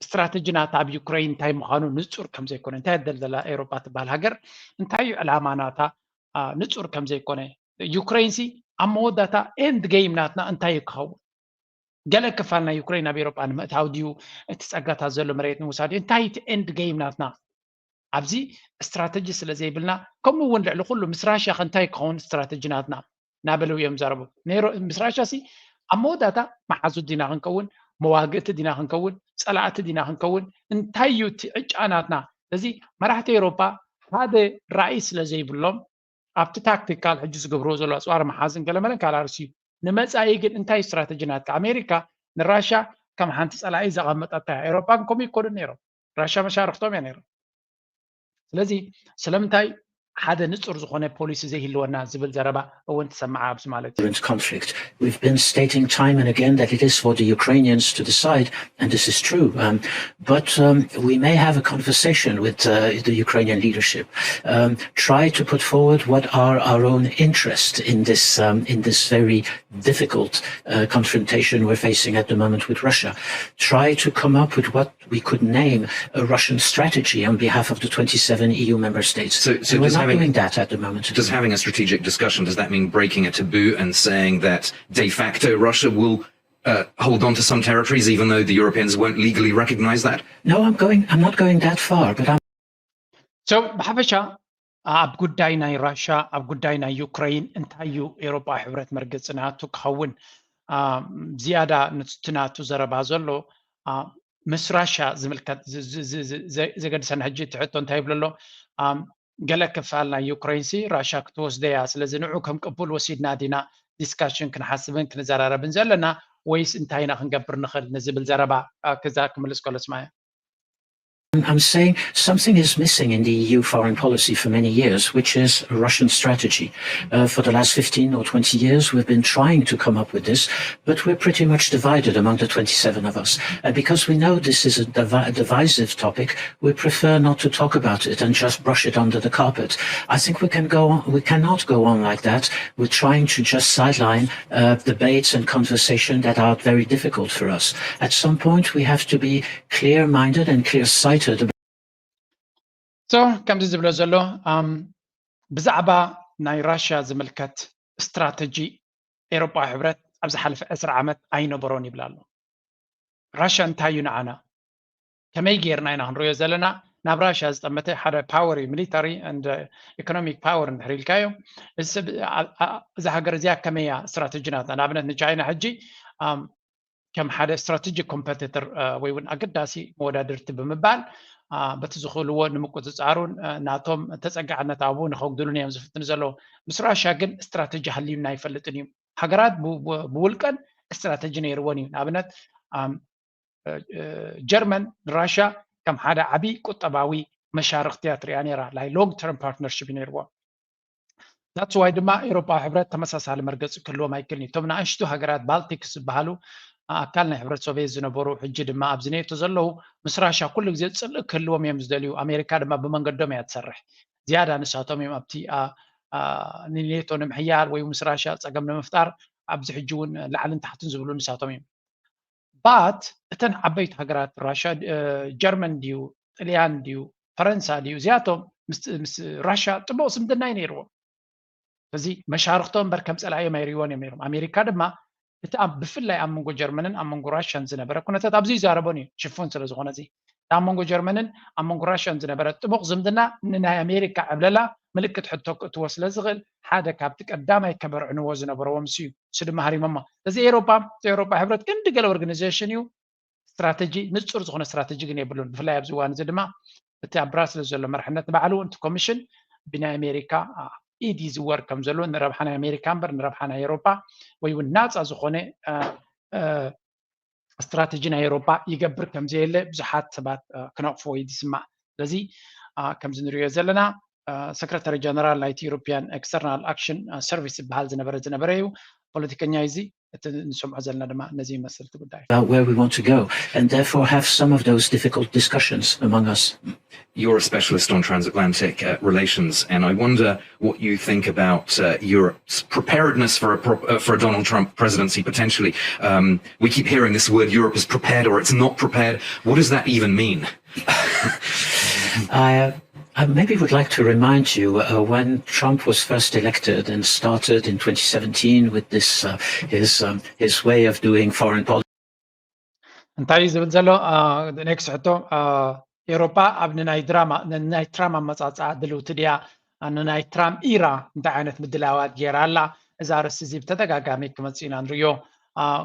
ስትራተጂ ናታ ኣብ ዩክሬን እንታይ ምዃኑ ንጹር ከም ዘይኮነ እንታይ ደልደላ ኤሮጳ ትበሃል ሃገር እንታይ እዩ ዕላማ ናታ ንጹር ከም ዘይኮነ ዩክሬን ሲ ኣብ መወዳእታ ኤንድ ጌም ናትና እንታይ እዩ ክኸውን ገለ ክፋል ናይ ዩክሬን ኣብ ኤሮጳ ንምእታው ድዩ እቲ ጸጋታት ዘሎ መሬት ንምውሳድ ድዩ እንታይ እቲ ኤንድ ጌም ናትና ኣብዚ ስትራተጂ ስለ ዘይብልና ከምኡ እውን ልዕሊ ኩሉ ምስ ራሽያ ከ እንታይ ክኸውን ስትራተጂ ናትና እናበለው እዮም ዛረቡ። ምስ ራሽያ ሲ ኣብ መወዳእታ መሓዙት ዲና ክንከውን፣ መዋግእቲ ዲና ክንከውን፣ ጸላእቲ ዲና ክንከውን፣ እንታይ እዩ እቲ ዕጫ ናትና? ስለዚ መራሕቲ ኤውሮጳ ሓደ ራእይ ስለ ዘይብሎም ኣብቲ ታክቲካል ሕጂ ዝገብርዎ ዘሎ ኣፅዋር መሓዝን ገለመለን ካልእ ኣርእስቲ እዩ። ንመፃኢ ግን እንታይ ስትራተጂ ናትካ? ኣሜሪካ ንራሽያ ከም ሓንቲ ፀላኢ ዘቐመጠታ እያ። ኤውሮጳ ግን ከምኡ ይኮኑን ነይሮም። ራሽያ መሻርክቶም እያ ነይሮም። ስለዚ ስለምንታይ ሓደ ንጹር ዝኾነ ፖሊሲ ዘይህልወና ዝብል ዘረባ እውን ትሰምዓ ኣብዚ ማለት እዩ። Conflict. We've been stating time and again that it is for the Ukrainians to decide, and this is true. Um, but um, we may have a conversation with uh, the Ukrainian leadership. Um, try to put forward what are our own interests in this um, in this very difficult uh, confrontation we're facing at the moment with Russia. Try to come up with what we could name a Russian strategy on behalf of the twenty-seven E U member states. So, so and we're does not having, doing that at the moment. Does having a strategic discussion, does that mean breaking a taboo and saying that de facto Russia will uh, hold on to some territories, even though the Europeans won't legally recognize that? No, I'm going. I'm not going that far, but I'm. So, ብሓፈሻ ኣብ ጉዳይ ናይ ራሽያ ኣብ ጉዳይ ናይ ዩክሬን እንታይ እዩ ኤሮጳ ሕብረት መርገፂ ናቱ ክኸውን ዝያዳ ንትናቱ ዘረባ ዘሎ ምስ ራሽያ ዝምልከት ዘገድሰና ሕጂ እቲ ሕቶ እንታይ ይብሎ ኣሎ? ገለ ክፋል ናይ ዩክሬን ሲ ራሽያ ክትወስዶ እያ፣ ስለዚ ንዑ ከም ቅቡል ወሲድና ዲና ዲስካሽን ክንሓስብን ክንዘራረብን ዘለና ወይስ እንታይ ኢና ክንገብር ንኽእል ንዝብል ዘረባ ክዛ ክምልስ ከሎ ስማያ። I'm saying something is missing in the E U foreign policy for many years, which is a Russian strategy. Uh, for the last fifteen or twenty years, we've been trying to come up with this, but we're pretty much divided among the twenty-seven of us. And because we know this is a divi- divisive topic, we prefer not to talk about it and just brush it under the carpet. I think we can go on, we cannot go on like that. We're trying to just sideline uh, debates and conversation that are very difficult for us. At some point, we have to be clear-minded and clear-sighted. So ከምዚ ዝብሎ ዘሎ ብዛዕባ ናይ ራሽያ ዝምልከት ስትራተጂ ኤሮጳዊ ሕብረት ኣብ ዝሓለፈ ዕስራ ዓመት ኣይነበሮን ይብል ኣሎ። ራሽያ እንታይ እዩ ንዓና? ከመይ ጌርና ኢና ክንሪኦ ዘለና? ናብ ራሽያ ዝጠመተ ሓደ ፓወር እዩ፣ ሚሊታሪ ኤንድ ኢኮኖሚክ ፓወር እንድሕር ኢልካዮ፣ እዚ ሰብ እዛ ሃገር እዚኣ ከመይ እያ ስትራተጂ ናታ? ንኣብነት ንቻይና ሕጂ ከም ሓደ ስትራቴጂክ ኮምፐቲተር ወይ እውን ኣገዳሲ መወዳድርቲ ብምባል በቲ ዝኽእልዎ ንምቁፅፃሩን ናቶም ተፀጋዕነት ኣብኡ ንኸጉድሉን እዮም ዝፍትኑ ዘለዉ። ምስ ራሽያ ግን ስትራቴጂ ሃልዩና ኣይፈልጥን እዩ። ሃገራት ብውልቀን ስትራቴጂ ነይርወን እዩ። ንኣብነት ጀርመን ንራሽያ ከም ሓደ ዓብዪ ቁጠባዊ መሻርኽቲ እያ ትሪኣ ነይራ። ናይ ሎንግ ተርም ፓርትነርሽፕ እዩ ነይርዎ። that's why ድማ ኤውሮጳዊ ሕብረት ተመሳሳሊ መርገፂ ክህልዎም ኣይክእልን እዩ። እቶም ንኣሽቱ ሃገራት ባልቲክስ ዝበሃሉ ኣካል ናይ ሕብረት ሶቪየት ዝነበሩ፣ ሕጂ ድማ ኣብዚ ኔቶ ዘለዉ፣ ምስ ራሻ ኩሉ ግዜ ፅልእ ክህልዎም እዮም ዝደልዩ። ኣሜሪካ ድማ ብመንገዶም እያ ትሰርሕ። ዝያዳ ንሳቶም እዮም ኣብቲ ንኔቶ ንምሕያል ወይ ምስ ራሻ ፀገም ንምፍጣር ኣብዚ ሕጂ እውን ላዕልን ታሕትን ዝብሉ ንሳቶም እዮም። ባት እተን ዓበይቲ ሃገራት ራሻ፣ ጀርመን ድዩ፣ ጥልያን ድዩ፣ ፈረንሳ ድዩ፣ እዚኣቶም ምስ ራሻ ጥቡቕ ዝምድና እዩ ነይርዎም። እዚ መሻርክቶ እምበር ከም ፀላእዮም ኣይርእይዎን እዮም ነይሮም። ኣሜሪካ ድማ እቲ ኣብ ብፍላይ ኣብ መንጎ ጀርመንን ኣብ መንጎ ራሽያን ዝነበረ ኩነታት ኣብዚ ይዛረቦን እዩ፣ ሽፉን ስለ ዝኾነ እዚ። እቲ ኣብ መንጎ ጀርመንን ኣብ መንጎ ራሽያን ዝነበረ ጥቡቕ ዝምድና ንናይ ኣሜሪካ ዕብለላ ምልክት ሕቶ ክእትዎ ስለ ዝኽእል ሓደ ካብቲ ቀዳማይ ከበርዕንዎ ዝነበረዎም እሱ እዩ። እሱ ድማ ሃሪሞሞ። ስለዚ ኤውሮጳ፣ እቲ ኤውሮጳ ሕብረት ክንዲ ገለ ኦርጋናይዜሽን እዩ፣ ስትራተጂ፣ ንጹር ዝኾነ ስትራተጂ ግን የብሉን። ብፍላይ ኣብዚ እዋን እዚ ድማ እቲ ኣብ ብራስልስ ዘሎ መርሕነት ባዕሉ እቲ ኮሚሽን ብናይ ኣሜሪካ ኢድ ይዝወር ከም ዘሎ፣ ንረብሓ ናይ ኣሜሪካ እምበር ንረብሓ ናይ ኤውሮጳ ወይ እውን ናፃ ዝኾነ ስትራተጂ ናይ ኤውሮጳ ይገብር ከም ዘየለ ብዙሓት ሰባት ክነቕፎ ወይ ዝስማዕ። ስለዚ ከምዚ ንሪኦ ዘለና ሰክረታሪ ጀነራል ናይቲ ዩሮፒያን ኤክስተርናል ኣክሽን ሰርቪስ ዝበሃል ዝነበረ ዝነበረ እዩ። ፖለቲከኛ እዚ እቲ ንሰምዖ ዘለና ድማ ነዚ ይመስል እቲ ጉዳይ። About where we want to go and therefore have some of those difficult discussions among us. You're a specialist on transatlantic uh, relations, and I wonder what you think about uh, Europe's preparedness for a, pro- uh, for a Donald Trump presidency potentially. Um, we keep hearing this word Europe is prepared or it's not prepared. What does that even mean? I uh, I maybe would like to remind you uh, when Trump was first elected and started in twenty seventeen with this uh, his um, his way of doing foreign policy. እንታይ እዩ ዝብል ዘሎ? ኔክስት ሕቶ፣ ኤውሮጳ ኣብ ንናይ ድራማ ንናይ ትራምፕ ኣመፃፅኣ ድልውቲ ድያ? ንናይ ትራምፕ ኢራ እንታይ ዓይነት ምድላዋት ገይራ ኣላ? እዚ ኣርእስቲ እዚ ብተደጋጋሚ ክመፅእ ኢና ንሪኦ።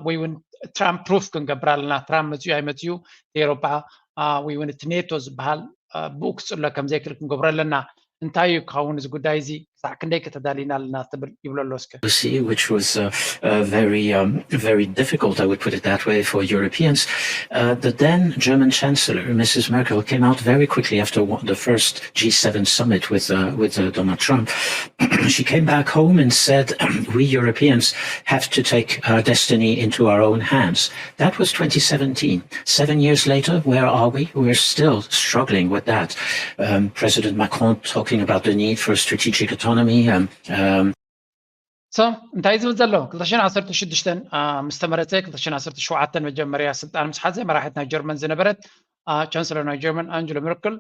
ወይ እውን ትራምፕ ፕሩፍ ክንገብር ኣለና። ትራምፕ መፅኡ ኣይመፅኡ፣ ኤውሮጳ ወይ እውን እቲ ኔቶ ዝበሃል ብኡ ክፅሎ ከም ዘይክእል ክንገብሮ ኣለና። እንታይ እዩ ክኸውን እዚ ጉዳይ እዚ? ክሳዕ ክንደይ ከተዳሊና ኣለና ትብል ይብሎ ኣሎ እስከ። Which was uh, uh, very um, very difficult, I would put it that way, for Europeans. Uh, the then German Chancellor, Mrs. Merkel, came out very quickly after the first G seven summit with uh, with uh, Donald Trump. She came back home and said, "We Europeans have to take our destiny into our own hands." That was twenty seventeen. Seven years later, where are we? We're still struggling with that. Um, President Macron talking about the need for strategic autonomy. Um, um, so እንታይ ዝብል ዘሎ ክልተ ሽሕን ዓሰርተ ሽዱሽተን ምስ ተመረፀ ክልተ ሽሕን ዓሰርተ ሸውዓተን መጀመርያ ስልጣን ምስ ሓዘ መራሒት ናይ ጀርመን ዝነበረት ቻንስለር ናይ ጀርመን ኣንጀላ ሜርክል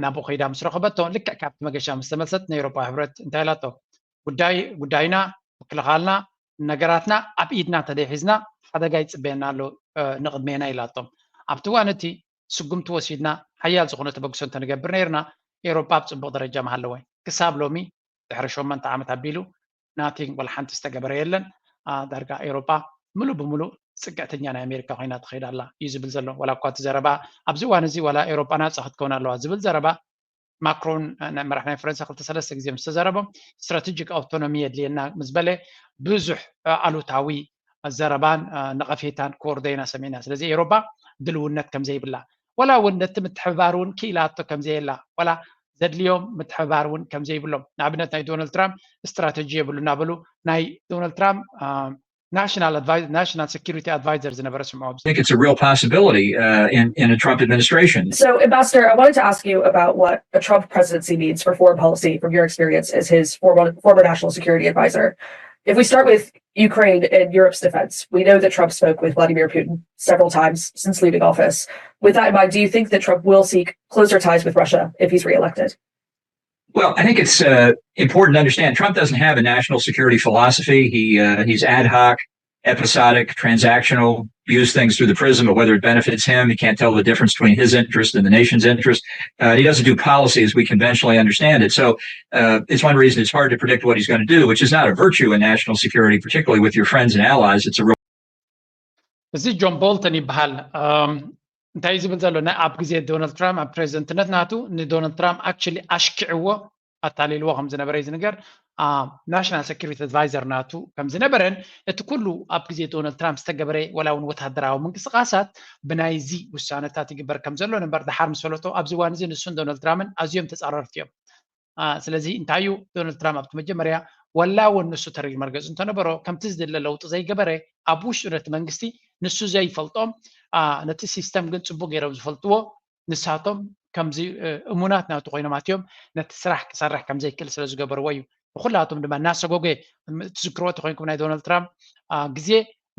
ናብኡ ከይዳ ምስ ረኸበቶ ልክዕ ካብቲ መገሻ ምስ ተመልሰት ናይ ኤውሮጳ ሕብረት እንታይ ኢላቶ? ጉዳይ ጉዳይና ምክልኻልና ነገራትና ኣብ ኢድና ተደይሒዝና ሓደጋ ይፅበየና ኣሎ ንቕድሜና ኢላቶም። ኣብቲ እዋን እቲ ስጉምቲ ወሲድና ሓያል ዝኾነ ተበግሶ እንተንገብር ነይርና ኤውሮጳ ኣብ ፅቡቕ ደረጃ ምሃለወ። ክሳብ ሎሚ ድሕሪ ሸሞንተ ዓመት ኣቢሉ ናቲንግ ወላ ሓንቲ ዝተገበረ የለን። ዳርጋ ኤውሮጳ ምሉእ ብምሉእ ፅግዕተኛ ናይ ኣሜሪካ ኮይና ትኸይድ ኣላ እዩ ዝብል ዘሎ። ዋላ እኳ እቲ ዘረባ ኣብዚ እዋን እዚ ዋላ ኤውሮጳ ናፃ ክትከውን ኣለዋ ዝብል ዘረባ ማክሮን መራሕ ናይ ፈረንሳ ክልተ ሰለስተ ግዜ ምስ ተዘረቦም ስትራቴጂክ ኣውቶኖሚ የድልየና ምስ በለ ብዙሕ ኣሉታዊ ዘረባን ነቐፌታን ክወርዶ ኢና ሰሚዕና። ስለዚ ኤውሮጳ ድልውነት ከም ዘይብላ ዋላ እውን ነቲ ምትሕብባር እውን ክኢላቶ ከም ዘየላ ዋላ ዘድልዮም ምትሕብባር እውን ከም ዘይብሎም ንኣብነት ናይ ዶናልድ ትራምፕ ስትራተጂ የብሉ እናበሉ ናይ ዶናልድ ትራምፕ ናሽናል ናሽናል ሴኩሪቲ ኣድቫይዘር ዝነበረ ስምዖ I think it's a real possibility uh, in, in a Trump administration. So, Ambassador, I wanted to ask you about what a Trump presidency means for foreign policy from your experience as his former, former national security advisor. If we start with Ukraine and Europe's defense, we know that Trump spoke with Vladimir Putin several times since leaving office. With that in mind, do you think that Trump will seek closer ties with Russia if he's reelected? Well, I think it's uh, important to understand Trump doesn't have a national security philosophy. He uh, he's ad hoc, episodic, transactional. Views things through the prism of whether it benefits him. He can't tell the difference between his interest and the nation's interest. Uh, he doesn't do policy as we conventionally understand it. So uh, it's one reason it's hard to predict what he's going to do, which is not a virtue in national security, particularly with your friends and allies. It's a real እዚ ጆን ቦልተን ይበሃል። እንታይ ዝብል ዘሎ ናይ ኣብ ግዜ ዶናልድ ትራምፕ ኣብ ፕሬዚደንትነት ናቱ ንዶናልድ ትራምፕ ኣክቹሊ ኣሽኪዕዎ ኣታሊልዎ ከም ዝነበረ እዩ ዝንገር። ናሽናል ሴኩሪቲ ኣድቫይዘር ናቱ ከም ዝነበረን እቲ ኩሉ ኣብ ግዜ ዶናልድ ትራምፕ ዝተገበረ ዋላ እውን ወታደራዊ ምንቅስቃሳት ብናይዚ ውሳነታት ይግበር ከም ዘሎ ነበር ድሓር ምስ ፈለጦ ኣብዚ እዋን እዚ ንሱን ዶናልድ ትራምፕን ኣዝዮም ተፃረርቲ እዮም። ስለዚ እንታይ እዩ ዶናልድ ትራምፕ ኣብቲ መጀመርያ ወላ እውን ንሱ ተሪር መርገፂ እንተነበሮ ከምቲ ዝድለ ለውጢ ዘይገበረ ኣብ ውሽጡ ነቲ መንግስቲ ንሱ ዘይፈልጦም ነቲ ሲስተም ግን ፅቡቅ ገይሮም ዝፈልጥዎ ንሳቶም ከምዚ እሙናት ናቱ ኮይኖም ኣትዮም ነቲ ስራሕ ክሰርሕ ከምዘይክእል ስለ ዝገበርዎ እዩ። ንኩላቶም ድማ እናሰጎገ ትዝክርዎ ተኮይንኩም ናይ ዶናልድ ትራምፕ ግዜ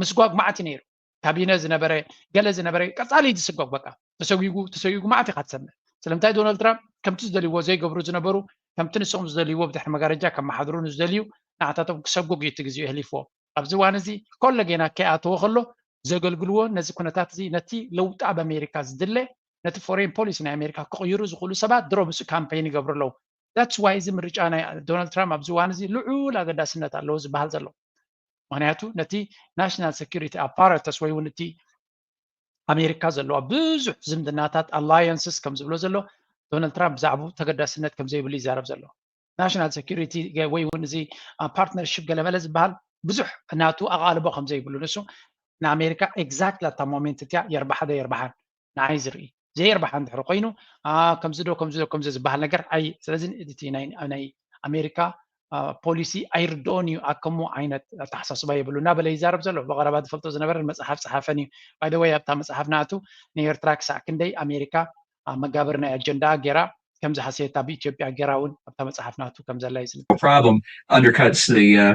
ምስጓግ ማዕት እዩ ነይሩ። ካቢነ ዝነበረ ገለ ዝነበረ ቀፃሊ ዝስጓግ በቃ ተሰጒጉ ተሰጒጉ ማዕት ኢካ ትሰምዕ። ስለምንታይ ዶናልድ ትራምፕ ከምቲ ዝደልይዎ ዘይገብሩ ዝነበሩ ከምቲ ንስኹም ዝደልይዎ ብድሕሪ መጋረጃ ከመሓድሩ ንዝደልዩ ንዓታቶም ክሰጉግ እዩ እቲ ግዜኡ የህሊፍዎ። ኣብዚ እዋን እዚ ኮለጌና ከይኣተወ ከሎ ዘገልግልዎ ነዚ ኩነታት እዚ ነቲ ለውጢ ኣብ ኣሜሪካ ዝድለ ነቲ ፎሬን ፖሊሲ ናይ ኣሜሪካ ክቕይሩ ዝኽእሉ ሰባት ድሮ ምስኡ ካምፔን ይገብሩ ኣለዉ። That's why እዚ ምርጫ ናይ ዶናልድ ትራምፕ ኣብዚ እዋን እዚ ልዑል ኣገዳስነት ኣለዎ ዝበሃል ዘሎ። ምክንያቱ ነቲ ናሽናል ሴኩሪቲ ኣፓራተስ ወይ እውን እቲ ኣሜሪካ ዘለዋ ብዙሕ ዝምድናታት ኣላየንስስ ከም ዝብሎ ዘሎ ዶናልድ ትራምፕ ብዛዕባኡ ተገዳስነት ከም ዘይብሉ ይዛረብ ዘሎ። ናሽናል ሴኩሪቲ ወይ እውን እዚ ፓርትነርሽፕ ገለመለ ዝበሃል ብዙሕ ናቱ ኣቓልቦ ከም ዘይብሉ ንሱ ንኣሜሪካ ኤግዛክትሊ ኣታ ሞሜንት እቲያ የርባሓ ዶ የርባሓን ንዓይ ዝርኢ ዘየርባሓ እንድሕሪ ኮይኑ ከምዚ ዶ ከምዚ ዶ ከምዚ ዝበሃል ነገር ኣይ ስለዚ እቲ ናይ ኣሜሪካ ፖሊሲ ኣይርድኦን እዩ ኣከሙ ዓይነት ኣተሓሳስባ የብሉ እናበለ ይዛረብ ዘሎ ብቐረባ ዝፈልጦ ዝነበረ መፅሓፍ ፀሓፈን እዩ። ባይደወይ ኣብታ መፅሓፍ ናቱ ንኤርትራ ክሳዕ ክንደይ ኣሜሪካ መጋበሪ ናይ ኣጀንዳ ገይራ ከም ዝሃሰየታ ብኢትዮጵያ ገይራ እውን ኣብታ መፅሓፍ ናቱ ከም ዘላ እዩ ዝነግር። Problem undercuts the uh,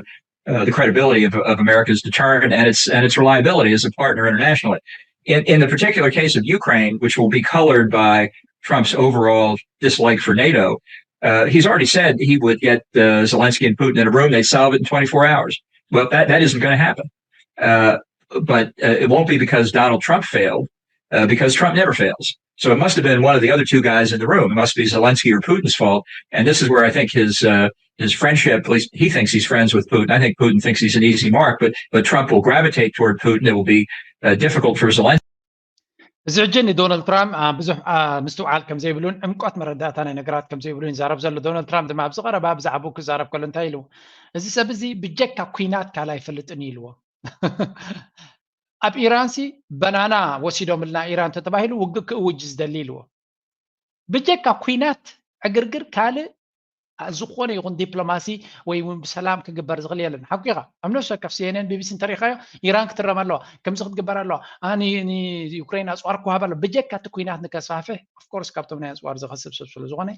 uh, the credibility of, of America's deterrent and its and its reliability as a partner internationally. In, in the particular case of Ukraine, which will be colored by Trump's overall dislike for NATO, uh, he's already said he would get uh, Zelensky and Putin in a room, they'd solve it in twenty-four hours. Well, that, that isn't going to happen. Uh, but uh, it won't be because Donald Trump failed, uh, because Trump never fails. So it must have been one of the other two guys in the room. It must be Zelensky or Putin's fault. And this is where I think his uh, his friendship, at least he thinks he's friends with Putin. I think Putin thinks he's an easy mark, but but Trump will gravitate toward Putin. It will be uh, difficult for Zelensky. እዚ ሕጂ ንዶናልድ ትራምፕ ብዙሕ ምስትውዓል ከም ዘይብሉን ዕምቆት መረዳእታ ናይ ነገራት ከም ዘይብሉን ይዛረብ ዘሎ። ዶናልድ ትራምፕ ድማ ኣብዚ ቀረባ ብዛዕባኡ ክዛረብ ከሎ እንታይ ኢሉ? እዚ ሰብ እዚ ብጀካ ኩናት ካልእ ኣይፈልጥን እዩ ኢልዎ። ኣብ ኢራንሲ በናና ወሲዶምልና ኢራን ተተባሂሉ ውግእ ክእውጅ ዝደሊ ኢልዎ። ብጀካ ኩናት ዕግርግር ካልእ ዝኾነ ይኹን ዲፕሎማሲ ወይ እውን ብሰላም ክግበር ዝኽእል የለን። ሓቂኻ ኣብ ነፍሲ ወከፍ ሲኤንኤን ቢቢሲ እንተሪኢኻዮ ኢራን ክትረም ኣለዋ፣ ከምዚ ክትግበር ኣለዋ፣ ንዩክሬን ኣፅዋር ክወሃብ ኣለዎ። ብጀካ እቲ ኩናት ንከስፋሕፍሕ ኦፍኮርስ ካብቶም ናይ ኣፅዋር ዝኸስብ ሰብ ስለ ዝኾነ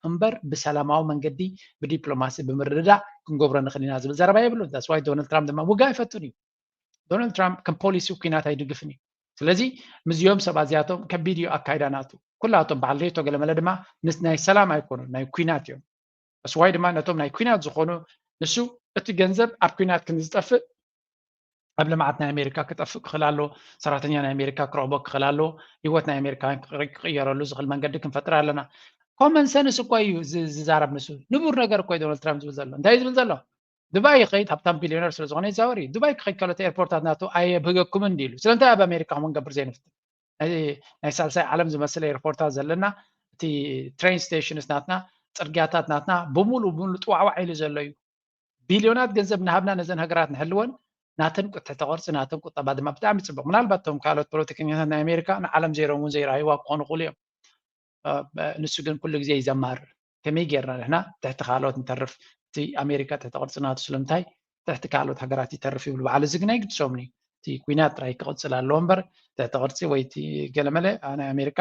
እምበር ብሰላማዊ መንገዲ ብዲፕሎማሲ ብምርድዳእ ክንገብሮ ንኽእል ኢና ዝብል ዘረባ የብሉን። ዳስዋይ ዶናልድ ትራምፕ ድማ ውግእ ኣይፈቱን እዩ። ዶናልድ ትራምፕ ከም ፖሊሲ ኩናት ኣይድግፍን እዩ። ስለዚ ምስዚኦም ሰባት እዚኣቶም ከቢድ እዩ ኣካይዳ ናቱ። ኩላቶም በዓል ሬቶ ገለመለ ድማ ምስ ናይ ሰላም ኣይኮኑን ናይ ኩናት እዮም። ስዋይ ድማ ነቶም ናይ ኩናት ዝኾኑ ንሱ እቲ ገንዘብ ኣብ ኩናት ክንዝጠፍእ ኣብ ልምዓት ናይ ኣሜሪካ ክጠፍእ ክኽእል ኣሎ፣ ሰራተኛ ናይ ኣሜሪካ ክረኽቦ ክኽእል ኣሎ፣ ህይወት ናይ ኣሜሪካውያን ክቕየረሉ ዝኽእል መንገዲ ክንፈጥር ኣለና። ኮመን ሰንስ እኮ እዩ ዝዛረብ ንሱ። ንቡር ነገር እኮ ዶናልድ ትራምፕ ዝብል ዘሎ። እንታይ ዝብል ዘሎ? ዱባይ ይኸይድ ሃብታም ቢልዮነር ስለ ዝኾነ ይዛወር እዩ። ዱባይ ክኸይድ ከሎ እቲ ኤርፖርታት ናቱ ኣየብህገኩምን እንዲ ኢሉ። ስለምንታይ ኣብ ኣሜሪካ ከምኡ ንገብር ዘይንፍትን? ናይ ሳልሳይ ዓለም ዝመስል ኤርፖርታት ዘለና እቲ ትሬን ስቴሽንስ ናትና ፅርግያታት ናትና ብምሉ ብምሉ ጥዋዕዋዕ ኢሉ ዘሎ እዩ። ቢልዮናት ገንዘብ እናሃብና ነዘን ሃገራት ንሕልወን ናተን ትሕተ ቅርፂ ናተን ቁጠባ ድማ ብጣዕሚ ፅቡቅ። ምናልባት እቶም ካልኦት ፖለቲከኛታት ናይ ኣሜሪካ ንዓለም ዜሮም እውን ዘይረኣይዋ ክኾኑ ይኽእሉ እዮም። ንሱ ግን ኩሉ ግዜ እዩ ዘማርር። ከመይ ጌርና ንሕና ትሕቲ ካልኦት ንተርፍ? እቲ ኣሜሪካ ትሕቲ ቅርፂ ናቱ ስለምንታይ ትሕቲ ካልኦት ሃገራት ይተርፍ ይብሉ። በዓል እዚ ግን ኣይግድሶምን እዩ። እቲ ኩናት ጥራይ ክቕፅል ኣለዎ እምበር ትሕቲ ቅርፂ ወይ እቲ ገለመለ ናይ ኣሜሪካ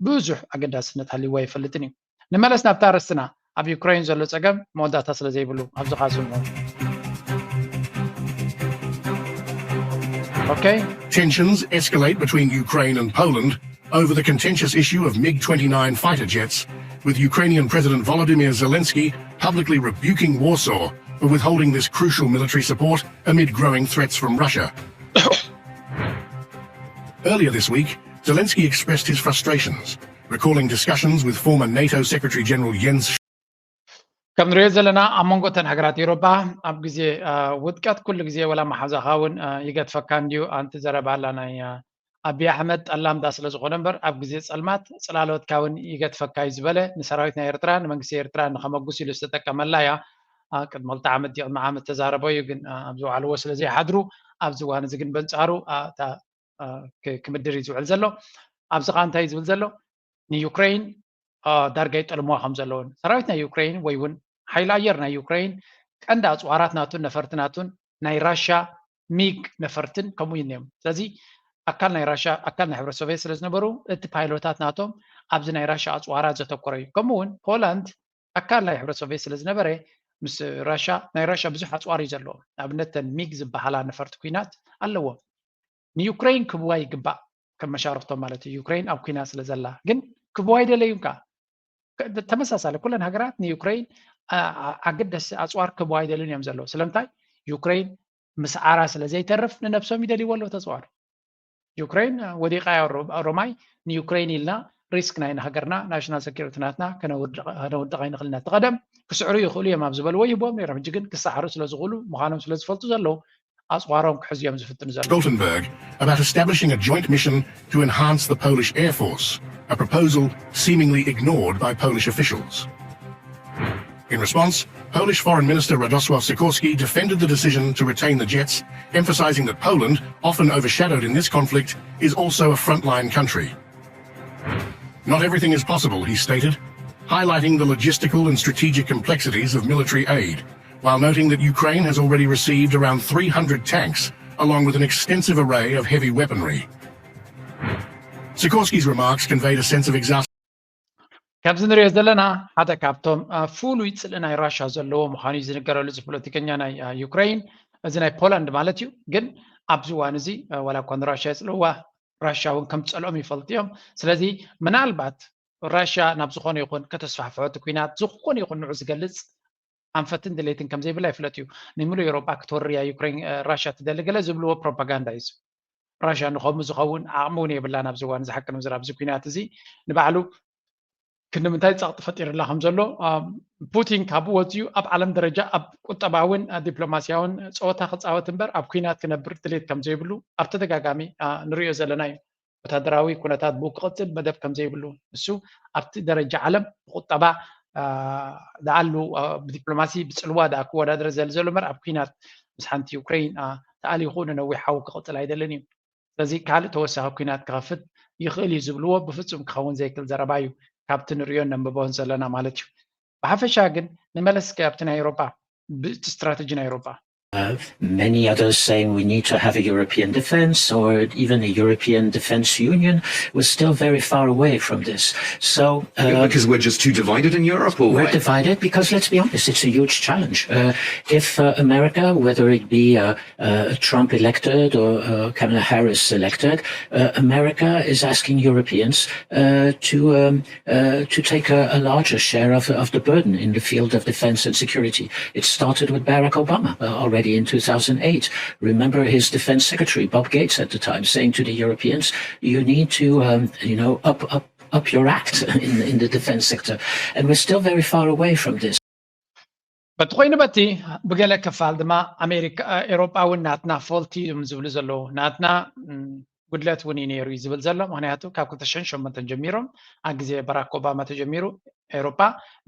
ብዙሕ ኣገዳስነት ሃልይዎ ኣይፈልጥን እዩ። ንመለስ ናብታ ኣርእስትና። ኣብ ዩክሬን ዘሎ ጸገም መወዳእታ ስለ ዘይብሉ ኣብዚ ኻስሙ። Okay. Tensions escalate between Ukraine and Poland over the contentious issue of MiG twenty-nine fighter jets, with Ukrainian President Volodymyr Zelensky publicly rebuking Warsaw for withholding this crucial military support amid growing threats from Russia. Earlier this week, Zelensky expressed his frustrations, recalling discussions with former NATO Secretary General Jens ከም ንሪኦ ዘለና ኣብ መንጎ እተን ሃገራት ኤውሮጳ ኣብ ግዜ ውድቀት ኩሉ ግዜ ወላ መሓዛኻ እውን ይገድፈካ እንድዩ። ኣንቲ ዘረባ ኣላ ናይ ኣብይ ኣሕመድ ጠላምታ ስለ ዝኾነ እምበር ኣብ ግዜ ጸልማት ጽላሎትካ እውን ይገድፈካ እዩ ዝበለ ንሰራዊት ናይ ኤርትራ ንመንግስቲ ኤርትራ ንኸመጉስ ኢሉ ዝተጠቀመላ እያ። ቅድሚ ክልተ ዓመት ድዩ ቅድሚ ዓመት ተዛረቦ እዩ፣ ግን ኣብ ዝወዓልዎ ስለ ዘይሓድሩ ኣብዚ እዋን እዚ ግን በንጻሩ ክምድር እዩ ዝውዕል ዘሎ። ኣብዚ ኸዓ እንታይ እዩ ዝብል ዘሎ? ንዩክሬን ዳርጋ ይጠልምዋ ከም ዘለውን ሰራዊት ናይ ዩክሬን ወይ እውን ሓይሊ ኣየር ናይ ዩክሬን ቀንዲ ኣፅዋራት ናቱን ነፈርቲ ናቱን ናይ ራሻ ሚግ ነፈርትን ከምኡ እዩ እዮም። ስለዚ ኣካል ናይ ራሻ ኣካል ናይ ሕብረት ሶቪየት ስለ ዝነበሩ እቲ ፓይሎታት ናቶም ኣብዚ ናይ ራሻ ኣፅዋራት ዘተኮረ እዩ። ከምኡ እውን ፖላንድ ኣካል ናይ ሕብረት ሶቪየት ስለ ዝነበረ ምስ ራሻ ናይ ራሻ ብዙሕ ኣፅዋር እዩ ዘለዎ። ንኣብነት ተን ሚግ ዝበሃላ ነፈርቲ ኩናት ኣለዎም። ንዩክሬን ክብዋ ይግባእ ከም መሻርክቶም ማለት እዩ። ዩክሬን ኣብ ኩናት ስለ ዘላ ግን ክብዋ ይደለዩ እንካ ተመሳሳሊ ኩለን ሃገራት ንዩክሬን ኣገደሲ ኣፅዋር ክብዋ ይደልን እዮም ዘለዉ። ስለምንታይ? ዩክሬን ምስ ዓራ ስለ ዘይተርፍ ንነብሶም ይደልይዎ ኣለዉ ተፅዋር። ዩክሬን ወዲቓ ሮማይ ንዩክሬን ኢልና ሪስክ ናይ ሃገርና ናሽናል ሴኪሪቲ ናትና ከነውድቕ ኣይንኽእልና። እቲ ቀደም ክስዕሩ ይኽእሉ እዮም ኣብ ዝበልዎ ይህቦም ነይሮም። ሕጂ ግን ክሰዓሩ ስለ ዝኽእሉ ምዃኖም ስለ ዝፈልጡ ዘለዉ ኣፅዋሮም ክሕዙ እዮም ዝፍትኑ ዘለዉ። Stoltenberg about establishing a joint mission to enhance the Polish Air Force, a proposal seemingly ignored by Polish officials. In response, Polish Foreign Minister Radosław Sikorski defended the decision to retain the jets, emphasizing that Poland, often overshadowed in this conflict, is also a frontline country. Not everything is possible, he stated, highlighting the logistical and strategic complexities of military aid, while noting that Ukraine has already received around three hundred tanks, along with an extensive array of heavy weaponry. Sikorski's remarks conveyed a sense of exasperation. ካብዚ ንሪኦ ዘለና ሓደ ካብቶም ፍሉይ ፅልኢ ናይ ራሻ ዘለዎ ምዃኑ እዩ ዝንገረሉ እዚ ፖለቲከኛ ናይ ዩክሬን፣ እዚ ናይ ፖላንድ ማለት እዩ። ግን ኣብዚ እዋን እዚ ዋላ እኳ ንራሻ የፅልእዋ ራሻ እውን ከም ዝፀልኦም ይፈልጡ እዮም። ስለዚ ምናልባት ራሻ ናብ ዝኾነ ይኹን ከተስፋሕፍሖ እቲ ኩናት ዝኾነ ይኹን ንዑ ዝገልፅ ኣንፈትን ድሌትን ከም ዘይብላ ይፍለጥ እዩ። ንምሉእ ኤውሮጳ ክትወርር እያ ዩክሬን ራሻ ትደሊ ገለ ዝብልዎ ፕሮፓጋንዳ እዩ። ራሻ ንኸምኡ ዝኸውን ዓቕሚ እውን የብላን ኣብዚ እዋን እዚ ሓቂ ንምዝራብ እዚ ኩናት እዚ ንባዕሉ ክንዲ ምንታይ ፀቕጢ ፈጢርላ ከም ዘሎ ፑቲን ካብ ወፅዩ ኣብ ዓለም ደረጃ ኣብ ቁጠባውን ዲፕሎማስያውን ፀወታ ክፃወት እምበር ኣብ ኩናት ክነብር ድሌት ከም ዘይብሉ ኣብ ተደጋጋሚ ንሪኦ ዘለና እዩ። ወታደራዊ ኩነታት ብኡ ክቕፅል መደብ ከም ዘይብሉ ንሱ ኣብቲ ደረጃ ዓለም ብቁጠባ ደኣሉ ብዲፕሎማሲ ብፅልዋ ደኣ ክወዳደር ዘሊ ዘሎ እምበር ኣብ ኩናት ምስ ሓንቲ ዩክሬን ተኣሊኹ ንነዊሕ ሓዊ ክቕፅል ኣይደልን እዩ። ስለዚ ካልእ ተወሳኺ ኩናት ክኸፍት ይኽእል እዩ ዝብልዎ ብፍፁም ክኸውን ዘይክእል ዘረባ እዩ ካብቲ ንሪኦን ነንብቦን ዘለና ማለት እዩ። ብሓፈሻ ግን ንመለስ እስከ ኣብቲ ናይ ኤውሮጳ ብቲ ስትራተጂ ናይ ኤውሮጳ Many others saying we need to have a European defense or even a European defense union. We're still very far away from this. So, uh, because we're just too divided in Europe? Or we're divided because, let's be honest, it's a huge challenge. Uh, if uh, America, whether it be uh, uh, Trump elected or uh, Kamala Harris elected, uh, America is asking Europeans uh, to um, uh, to take a, a larger share of, of the burden in the field of defense and security. It started with Barack Obama uh, already in two thousand eight. Remember his defense secretary, Bob Gates, at the time, saying to the Europeans, you need to, um, you know, up, up, up your act in, in the defense sector. And we're still very far away from this. በቲ ኮይኑ በቲ ብገለ ክፋል ድማ ኣሜሪካ ኤሮጳ እውን ናትና ፎልቲ እዮም ዝብሉ ዘለዉ ናትና ጉድለት እውን እዩ ነይሩ እዩ ዝብል ዘሎ። ምክንያቱ ካብ ክልተ ሽሕን ሸሞንተን ጀሚሮም ኣብ ግዜ በራክ ኦባማ ተጀሚሩ ኤሮጳ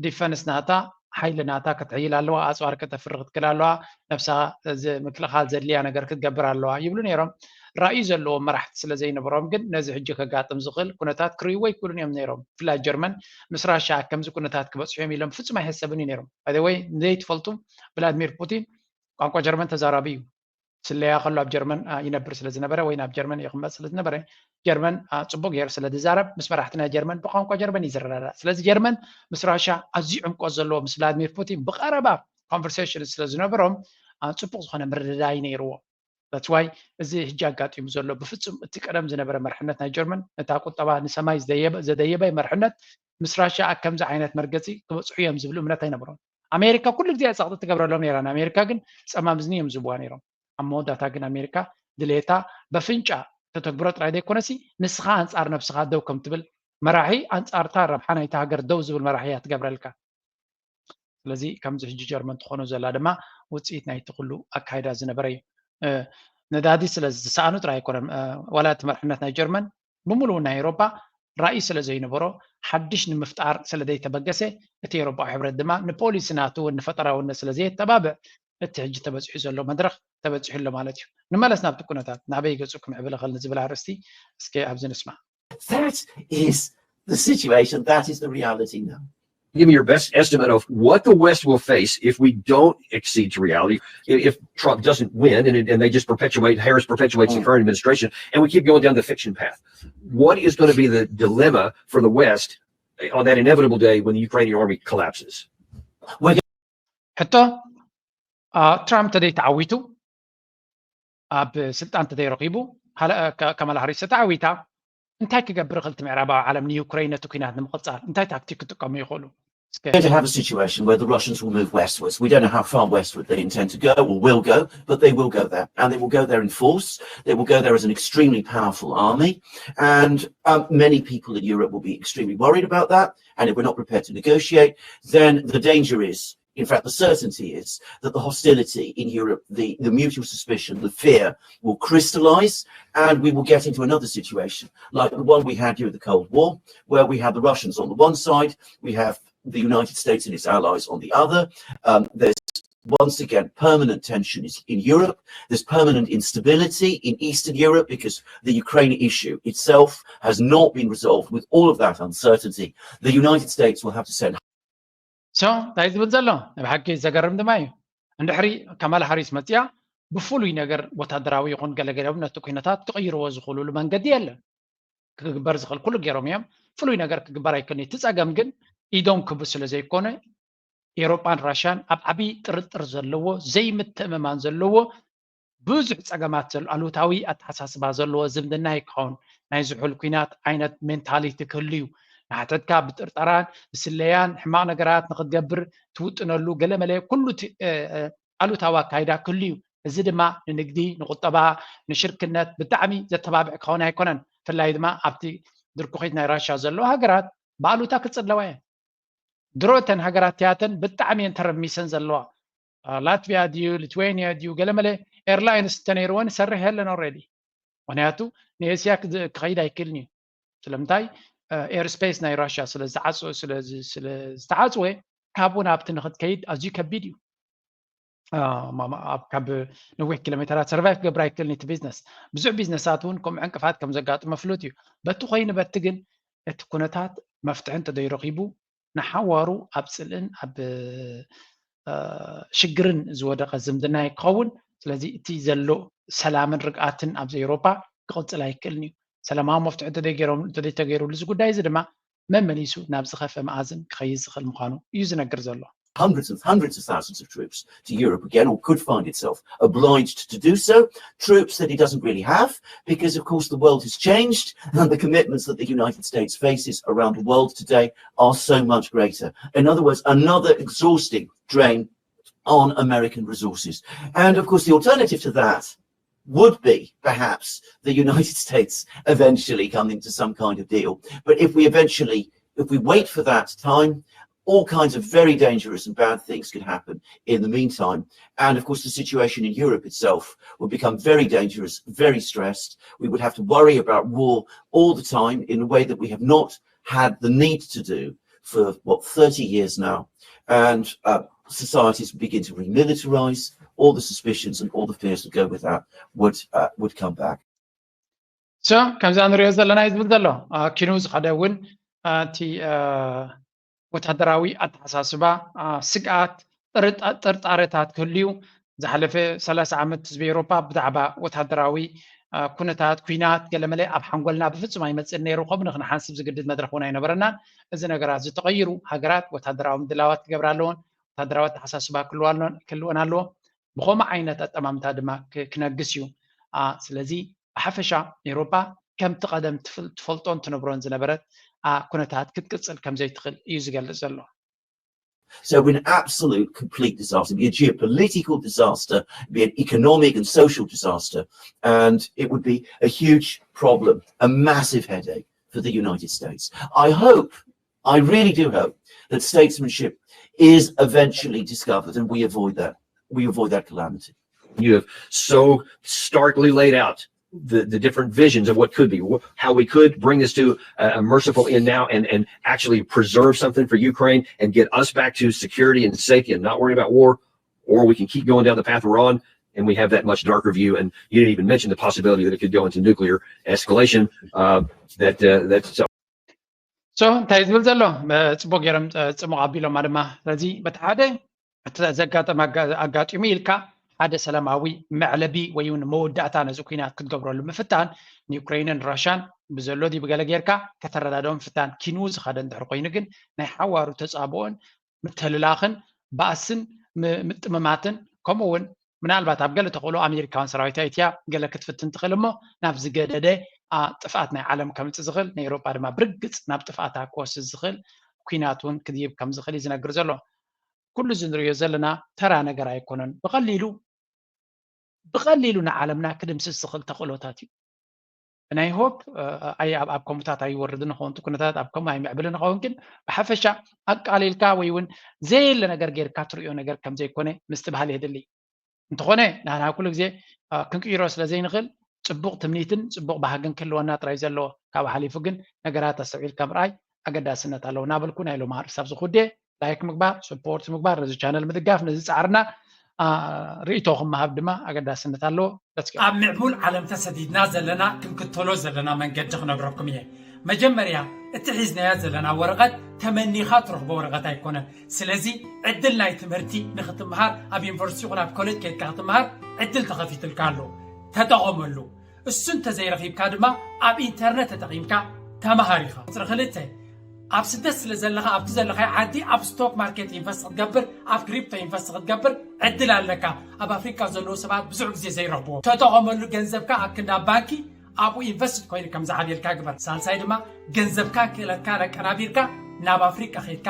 ዲፈንስ ናታ ሓይሊ ናታ ክትሕይል ኣለዋ፣ ኣፅዋር ከተፍሪ ክትክል ኣለዋ፣ ነብሳ ምክልኻል ዘድልያ ነገር ክትገብር ኣለዋ ይብሉ ነይሮም። ራእዩ ዘለዎም መራሕቲ ስለ ዘይነበሮም ግን ነዚ ሕጂ ከጋጥም ዝኽእል ኩነታት ክርእይዎ ኣይክእሉን እዮም ነይሮም። ብፍላይ ጀርመን ምስ ራሻ ከምዚ ኩነታት ክበፅሑ እዮም ኢሎም ፍፁም ኣይሕሰብን እዩ ነይሮም። ባይዘወይ ዘይትፈልጡ ቭላድሚር ፑቲን ቋንቋ ጀርመን ተዛራቢ እዩ። ስለያ ከሎ ኣብ ጀርመን ይነብር ስለ ዝነበረ ወይ ናብ ጀርመን ይቕመጥ ስለ ዝነበረ ጀርመን ፅቡቅ ገይሩ ስለ ዝዛረብ ምስ መራሕቲ ናይ ጀርመን ብቋንቋ ጀርመን እዩ ዝረዳዳእ። ስለዚ ጀርመን ምስ ራሻ ኣዝዩ ዕምቆት ዘለዎ ምስ ቭላድሚር ፑቲን ብቀረባ ኮንቨርሴሽን ስለ ዝነበሮም ፅቡቅ ዝኾነ ምርድዳይ ነይርዎ። That's why እዚ ሕጂ ኣጋጢሙ ዘሎ ብፍፁም እቲ ቀደም ዝነበረ መርሕነት ናይ ጀርመን ነታ ቁጠባ ንሰማይ ዘደየበ መርሕነት ምስ ራሻ ኣብ ከምዚ ዓይነት መርገፂ ክበፅሑ እዮም ዝብል እምነት ኣይነበሮም። ኣሜሪካ ኩሉ ግዜ ጸቕጢ ትገብረሎም ነይራ። ንኣሜሪካ ግን ጸማም እዝኒ እዮም ዝህብዋ ነይሮም። ኣብ መወዳእታ ግን ኣሜሪካ ድሌታ በፍንጫ ተተግብሮ ጥራይ ዘይኮነሲ ንስኻ ኣንጻር ነብስኻ ደው ከም ትብል መራሒ ኣንጻርታ ረብሓ ናይታ ሃገር ደው ዝብል መራሒ እያ ትገብረልካ። ስለዚ ከምዚ ሕጂ ጀርመን ትኾኖ ዘላ ድማ ውፅኢት ናይቲ ኩሉ ኣካይዳ ዝነበረ እዩ። ነዳዲ ስለ ዝሰኣኑ ጥራይ ኣይኮነን፣ ዋላ እቲ መርሕነት ናይ ጀርመን ብምሉኡ ናይ ኤውሮጳ ራእይ ስለ ዘይነበሮ ሓድሽ ንምፍጣር ስለ ዘይተበገሰ እቲ ኤውሮጳዊ ሕብረት ድማ ንፖሊሲ ናቱ እውን ንፈጠራውነት ስለ ዘየተባብዕ እቲ ሕጂ ተበፂሑ ዘሎ መድረኽ ተበፂሑ ኣሎ ማለት እዩ። ንመለስ ናብቲ ኩነታት ናበይ ገፁ ክምዕብል ይኽእል ንዝብል ኣርእስቲ እስከ ኣብዚ ንስማዕ። That is the situation. That is the reality now. Give me your best estimate of what the West will face if we don't accede to reality, if Trump doesn't win and, and they just perpetuate, Harris perpetuates the current administration, and we keep going down the fiction path. What is going to be the dilemma for the West on that inevitable day when the Ukrainian army collapses? ሕቶ፣ ትራምፕ ተደይ ተዓዊቱ፣ ኣብ ስልጣን ተደይ ረኺቡ፣ ካማላ ሃሪስ ተዓዊታ፣ እንታይ ክገብር ይኽእል እቲ ምዕራባዊ ዓለም ንዩክሬን ነቲ ኩናት ንምቕጻል እንታይ ታክቲክ ክጥቀሙ ይኽእሉ? Going to have a situation where the Russians will move westwards. We don't know how far westward they intend to go or will go, but they will go there. And they will go there in force. They will go there as an extremely powerful army. And um, many people in Europe will be extremely worried about that. And if we're not prepared to negotiate, then the danger is, in fact, the certainty is that the hostility in Europe, the, the mutual suspicion, the fear will crystallize, and we will get into another situation like the one we had during the Cold War, where we had the Russians on the one side, we have the United States and its allies on the other. Um, there's once again permanent tension in Europe. There's permanent instability in Eastern Europe because the Ukraine issue itself has not been resolved. With all of that uncertainty, the United States will have to send so እንታይ ዝብል ዘሎ ብሓቂ ዘገርም ድማ እዩ። እንድሕሪ ካማላ ሃሪስ መፅያ ብፍሉይ ነገር ወታደራዊ ይኹን ገለገለ ነቲ ኩነታት ክቕይርዎ ዝኽእሉሉ መንገዲ የለን። ክግበር ዝኽእል ኩሉ ገይሮም እዮም። ፍሉይ ነገር ክግበር ኣይክእልን። እቲ ፀገም ግን ኢዶም ክቡ ስለ ዘይኮነ ኤሮጳን ራሽያን ኣብ ዓብዪ ጥርጥር ዘለዎ ዘይምትእምማን ዘለዎ ብዙሕ ፀገማት ዘሎ ኣሉታዊ ኣተሓሳስባ ዘለዎ ዝምድና ይከውን ናይ ዝሑል ኩናት ዓይነት ሜንታሊቲ ክህሉ እዩ። ንሓተትካ ብጥርጠራን ብስለያን ሕማቕ ነገራት ንክትገብር ትውጥነሉ ገለመለ ኩሉ ኣሉታዊ ኣካይዳ ክህሉ እዩ። እዚ ድማ ንንግዲ፣ ንቁጠባ፣ ንሽርክነት ብጣዕሚ ዘተባብዕ ክኸውን ኣይኮነን። ብፍላይ ድማ ኣብቲ ድርኩኺት ናይ ራሻ ዘለዋ ሃገራት ብኣሉታ ክጽለዋ እየን። ድሮ እተን ሃገራት እቲኣተን ብጣዕሚ እየን ተረሚሰን ዘለዋ። ላትቪያ ድዩ ሊትዌኒያ ድዩ ገለመለ ኤርላይንስ እንተነይርወን ይሰርሕ የለን ኦልሬዲ። ምክንያቱ ንኤስያ ክኸይድ ኣይክእልን እዩ። ስለምንታይ? ኤርስፔስ ናይ ራሽያ ስለዝተዓፅወ ካብኡ ናብቲ ንክትከይድ ኣዝዩ ከቢድ እዩ። ካብ ነዊሕ ኪሎ ሜተራት ሰርቫይቭ ክገብር ኣይክእልን እቲ ቢዝነስ። ብዙሕ ቢዝነሳት እውን ከምኡ ዕንቅፋት ከም ዘጋጥሞ ፍሉጥ እዩ። በቲ ኮይኑ በቲ ግን እቲ ኩነታት መፍትሒ እንተዘይረኺቡ ንሓዋሩ ኣብ ፅልእን ኣብ ሽግርን ዝወደቀ ዝምድና ክኸውን። ስለዚ እቲ ዘሎ ሰላምን ርግኣትን ኣብዚ ኤውሮፓ ክቕፅል ኣይክእልን እዩ። ሰላማዊ መፍትሒ እንተዘይተገይሩሉ እዚ ጉዳይ እዚ ድማ መመሊሱ ናብ ዝኸፍአ መኣዝን ክኸይድ ዝኽእል ምዃኑ እዩ ዝነግር ዘሎ። Hundreds of hundreds of thousands of troops to Europe again, or could find itself obliged to do so. Troops that it doesn't really have, because of course the world has changed and the commitments that the United States faces around the world today are so much greater. In other words, another exhausting drain on American resources. And of course, the alternative to that would be perhaps the United States eventually coming to some kind of deal. But if we eventually, if we wait for that time, all kinds of very dangerous and bad things could happen in the meantime. And of course, the situation in Europe itself would become very dangerous, very stressed. We would have to worry about war all the time in a way that we have not had the need to do for, what, thirty years now. And uh, societies would begin to remilitarize. All the suspicions and all the fears that go with that would uh, would come back. So ከምዛ ንሪኦ ዘለና እዩ ዝብል ዘሎ። ኪኑ ዝኸደ እውን እቲ ወታደራዊ ኣተሓሳስባ፣ ስግኣት፣ ጥርጣረታት ክህልዩ። ዝሓለፈ ሰላሳ ዓመት ህዝቢ ኤውሮፓ ብዛዕባ ወታደራዊ ኩነታት፣ ኩናት ገለመለ ኣብ ሓንጎልና ብፍጹም ኣይመፅእን ነይሩ። ከምኡ ንክንሓንስብ ዝግድድ መድረክ እውን ኣይነበረናን። እዚ ነገራት ዝተቐይሩ ሃገራት ወታደራዊ ምድላዋት ክገብራ ኣለዎን፣ ወታደራዊ ኣተሓሳስባ ክህልወን ኣለዎ። ብኸምኡ ዓይነት ኣጠማምታ ድማ ክነግስ እዩ። ስለዚ ብሓፈሻ ኤውሮፓ ከምቲ ቀደም ትፈልጦን ትነብሮን ዝነበረት ኩነታት ክትቅፅል ከምዘይትኽእል እዩ ዝገልፅ ዘሎ። So an absolute complete disaster, be a geopolitical disaster, be an economic and social disaster, and it would be a huge problem, a massive headache for the United States. I hope, I really do hope that statesmanship is eventually discovered and we avoid that. We avoid that calamity. You have so starkly laid out the, the different visions of what could be, how we could bring this to a merciful end now and, and actually preserve something for Ukraine and get us back to security and safety and not worry about war, or we can keep going down the path we're on and we have that much darker view. And you didn't even mention the possibility that it could go into nuclear escalation. Uh, that uh, that's ሶ እንታይ ዝብል ዘሎ? ጽቡቅ ገይሮም ጽሙቅ ኣቢሎማ ድማ። ስለዚ በቲ ሓደ እቲ ዘጋጠመ ኣጋጢሙ ኢልካ ሓደ ሰላማዊ መዕለቢ ወይ እውን መወዳእታ ነዚ ኩናት ክትገብረሉ ምፍታን ንዩክሬንን ራሻን ብዘሎ ድዩ ብገለ ጌርካ ከተረዳድኦም ምፍታን። ኪንኡ ዝኸደ እንድሕር ኮይኑ ግን ናይ ሓዋሩ ተጻብኦን ምትልላኽን ባእስን ምጥምማትን ከምኡ እውን ምናልባት ኣብ ገለ ተኽእሎ ኣሜሪካውን ሰራዊት ኣይትያ ገለ ክትፍትን ትኽእል እሞ ናብ ዝገደደ ጥፍኣት ናይ ዓለም ከምፅእ ዝኽእል ንኤውሮጳ ድማ ብርግፅ ናብ ጥፍኣታ ክወስድ ዝኽእል ኩናት እውን ክድይብ ከም ዝኽእል እዩ ዝነግር ዘሎ። ኩሉ እዚ ንሪኦ ዘለና ተራ ነገር ኣይኮነን። ብቐሊሉ ብቐሊሉ ንዓለምና ክድምስስ ዝኽእል ተኽእሎታት እዩ። ናይ ሆፕ ኣብ ከምኡታት ኣይወርድን ንኸውን ኩነታት ኣብ ከምኡ ኣይምዕብልን ንኸውን ግን ብሓፈሻ ኣቃሊልካ ወይ እውን ዘየለ ነገር ጌርካ ትሪኦ ነገር ከም ዘይኮነ ምስትብሃል የድሊ። እንተኾነ ንሕና ኩሉ ግዜ ክንቅይሮ ስለ ዘይንኽእል ፅቡቕ ትምኒትን ፅቡቕ ባህግን ክህልወና ጥራይ ዘለዎ ካብ ሓሊፉ ግን ነገራት ኣስተውዒልካ ምርኣይ ኣገዳስነት ኣለዎ እናበልኩ ናይ ሎሚ ኣርእስቲ ኣብዚ ኩዴ ላይክ ምግባር፣ ስፖርት ምግባር፣ ነዚ ቻነል ምድጋፍ፣ ነዚ ፃዕርና ርእይቶኹም ምሃብ ድማ ኣገዳስነት ኣለዎ። ኣብ ምዕቡል ዓለም ተሰዲድና ዘለና ክንክተሎ ዘለና መንገዲ ክነግረኩም እየ። መጀመርያ እቲ ሒዝናያ ዘለና ወረቐት ተመኒኻ ትረኽቦ ወረቐት ኣይኮነን። ስለዚ ዕድል ናይ ትምህርቲ ንክትምሃር ኣብ ዩኒቨርሲቲ ይኹን ኣብ ኮሌጅ ከይድካ ክትምሃር ዕድል ተኸፊትልካ ኣሎ። ተጠቐመሉ። እሱ እንተዘይረኺብካ ድማ ኣብ ኢንተርነት ተጠቒምካ ተምሃር ኢኻ። ቁፅሪ ክልተ ኣብ ስደት ስለ ዘለኻ ኣብቲ ዘለኻዮ ዓዲ ኣብ ስቶክ ማርኬት ኢንቨስት ክትገብር ኣብ ክሪፕቶ ኢንቨስት ክትገብር ዕድል ኣለካ። ኣብ ኣፍሪካ ዘለዉ ሰባት ብዙሕ ግዜ ዘይረኽብዎ። ተጠቐመሉ። ገንዘብካ ኣብ ክንዲ ኣብ ባንኪ ኣብኡ ኢንቨስት ኮይኑ ከም ዝዓብየልካ ግበር። ሳልሳይ ድማ ገንዘብካ ክእለትካ ኣቀናቢርካ ናብ ኣፍሪካ ከይድካ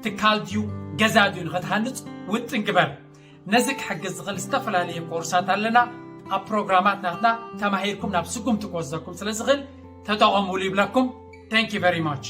ትካል ድዩ ገዛ ድዩ ንክትሃንፅ ውጥን ግበር። ነዚ ክሕግዝ ዝኽእል ዝተፈላለዩ ኮርሳት ኣለና። ኣብ ፕሮግራማት ናትና ተማሂርኩም ናብ ስጉምቲ ክወስደኩም ስለ ዝኽእል ተጠቐሙሉ ይብለኩም። Thank you very much።